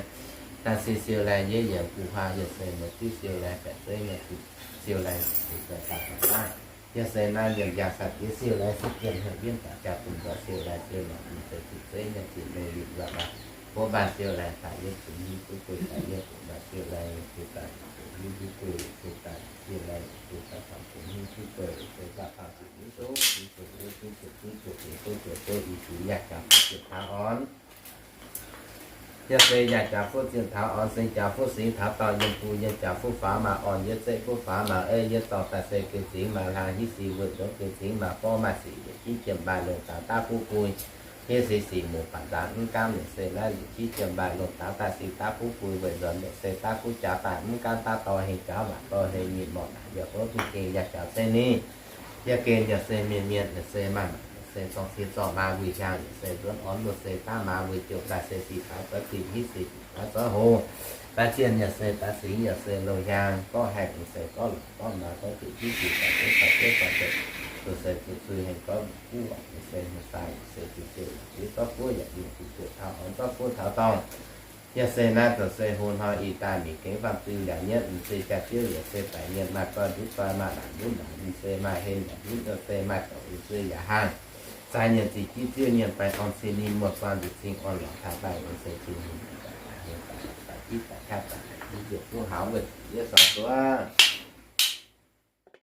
Daaih se siou laih yietv yiemc guv huaang yaac se muoz diuv siou laih baeqc zeiv nyei diuc siou laih yaac se daaih faaux daaih. Yaac se naaiv yiem njaaux sai-diex siou laih se jiem haic yienv daaih jaa domh nzoih siou laih siou norqc yaac se diuc zeiv nyei diuc mengh liuz nzoih laaih. Buoz-mbaac siou laih daaih yietv zinh hiuv fu'jueiv daaih yietv buoz-mbaac siou laih yaac se daaih zinh hiuv fu'jueiv yaac se daaih siou laih yaac se daaih faam zinh hiuv fu'jueiv yaac se daaih faam zinh hiuv duqv hiuv duqv hiuv duqv duqv duqv duqv duqv duqv i diuc yaac jaax fuqv zinh taux orn. Yaac se yaac jaax fuqv zinh taux orn, se jaax fuqv siqv taux dorh yiem bun, yiem jaax fuqv faaux maaih orn, yietv zeiv fuqv faaux maaih ei, yietv dorh daaih se geu zingx maaih hlang, hiuv sic wuonh ndoqv geu zingx maaih forv, maaih sic yietc jienv jiem mbaih longc daaix daav buv bui, hiuv sic sic muc baanc nzaanx mv gaamv yaac se naaiv yietc jienv jiem mbaih longc daaix daaih sic daav buv bui weic nzuonx yaac se daav buv jaax daaih mv gaamv daav dorh heng jaax waac dorh heng nyei morc naaic yaac hopv duqv gengh yaac jaax zeiv ninh. Yaac gengh yaac se mienh mienh yaac se maaih mangc yaac se zorng cie zorng maa wuic hiaang yaac se nzuonx orn luoqc se daav maa wuic jouh daaih se sic faaux zoix zinh hiuv sic faaux zoix hoc. Daaih zienh yaac se daaih singx yaac se loz hiaang gorngv haengh yaac se gorngv longc gorngv maa gorngv zuqc hiuv sic faaux zoix faaux zoix faaux zoix, zuqc se zuqc zui heng gorngv guv waac yaac se heng sai yaac se zuqc jouh yaac se zorqv guov yaac mingh zuqc jouh taux orn zorqv guov taux dorngh. Yaac se naaiv zoux se hlo hnoi ih daaih mingh gengh faam zinh yaac nyietv, mv zeiz jaax-ziouv yaac se daic mienh maaih zoi nduqv zoi maaih laangc nduqv laangc, mv zeiz maaih hlen yaac nduqv, mv zeiz maaih douc, mv zeiz yaac haangh. Zaaix nyienc ziqc jiv ziouv nyienc baengh orn cin ninh muoz-doic nduqc cing orn lorqc taaih daaih, mv zeiz cin ninh daaih daaih hlen daaih daaih jiv daaih kaav daaih haic, mv ziouc duqv haux wuov yietv sorng duqv.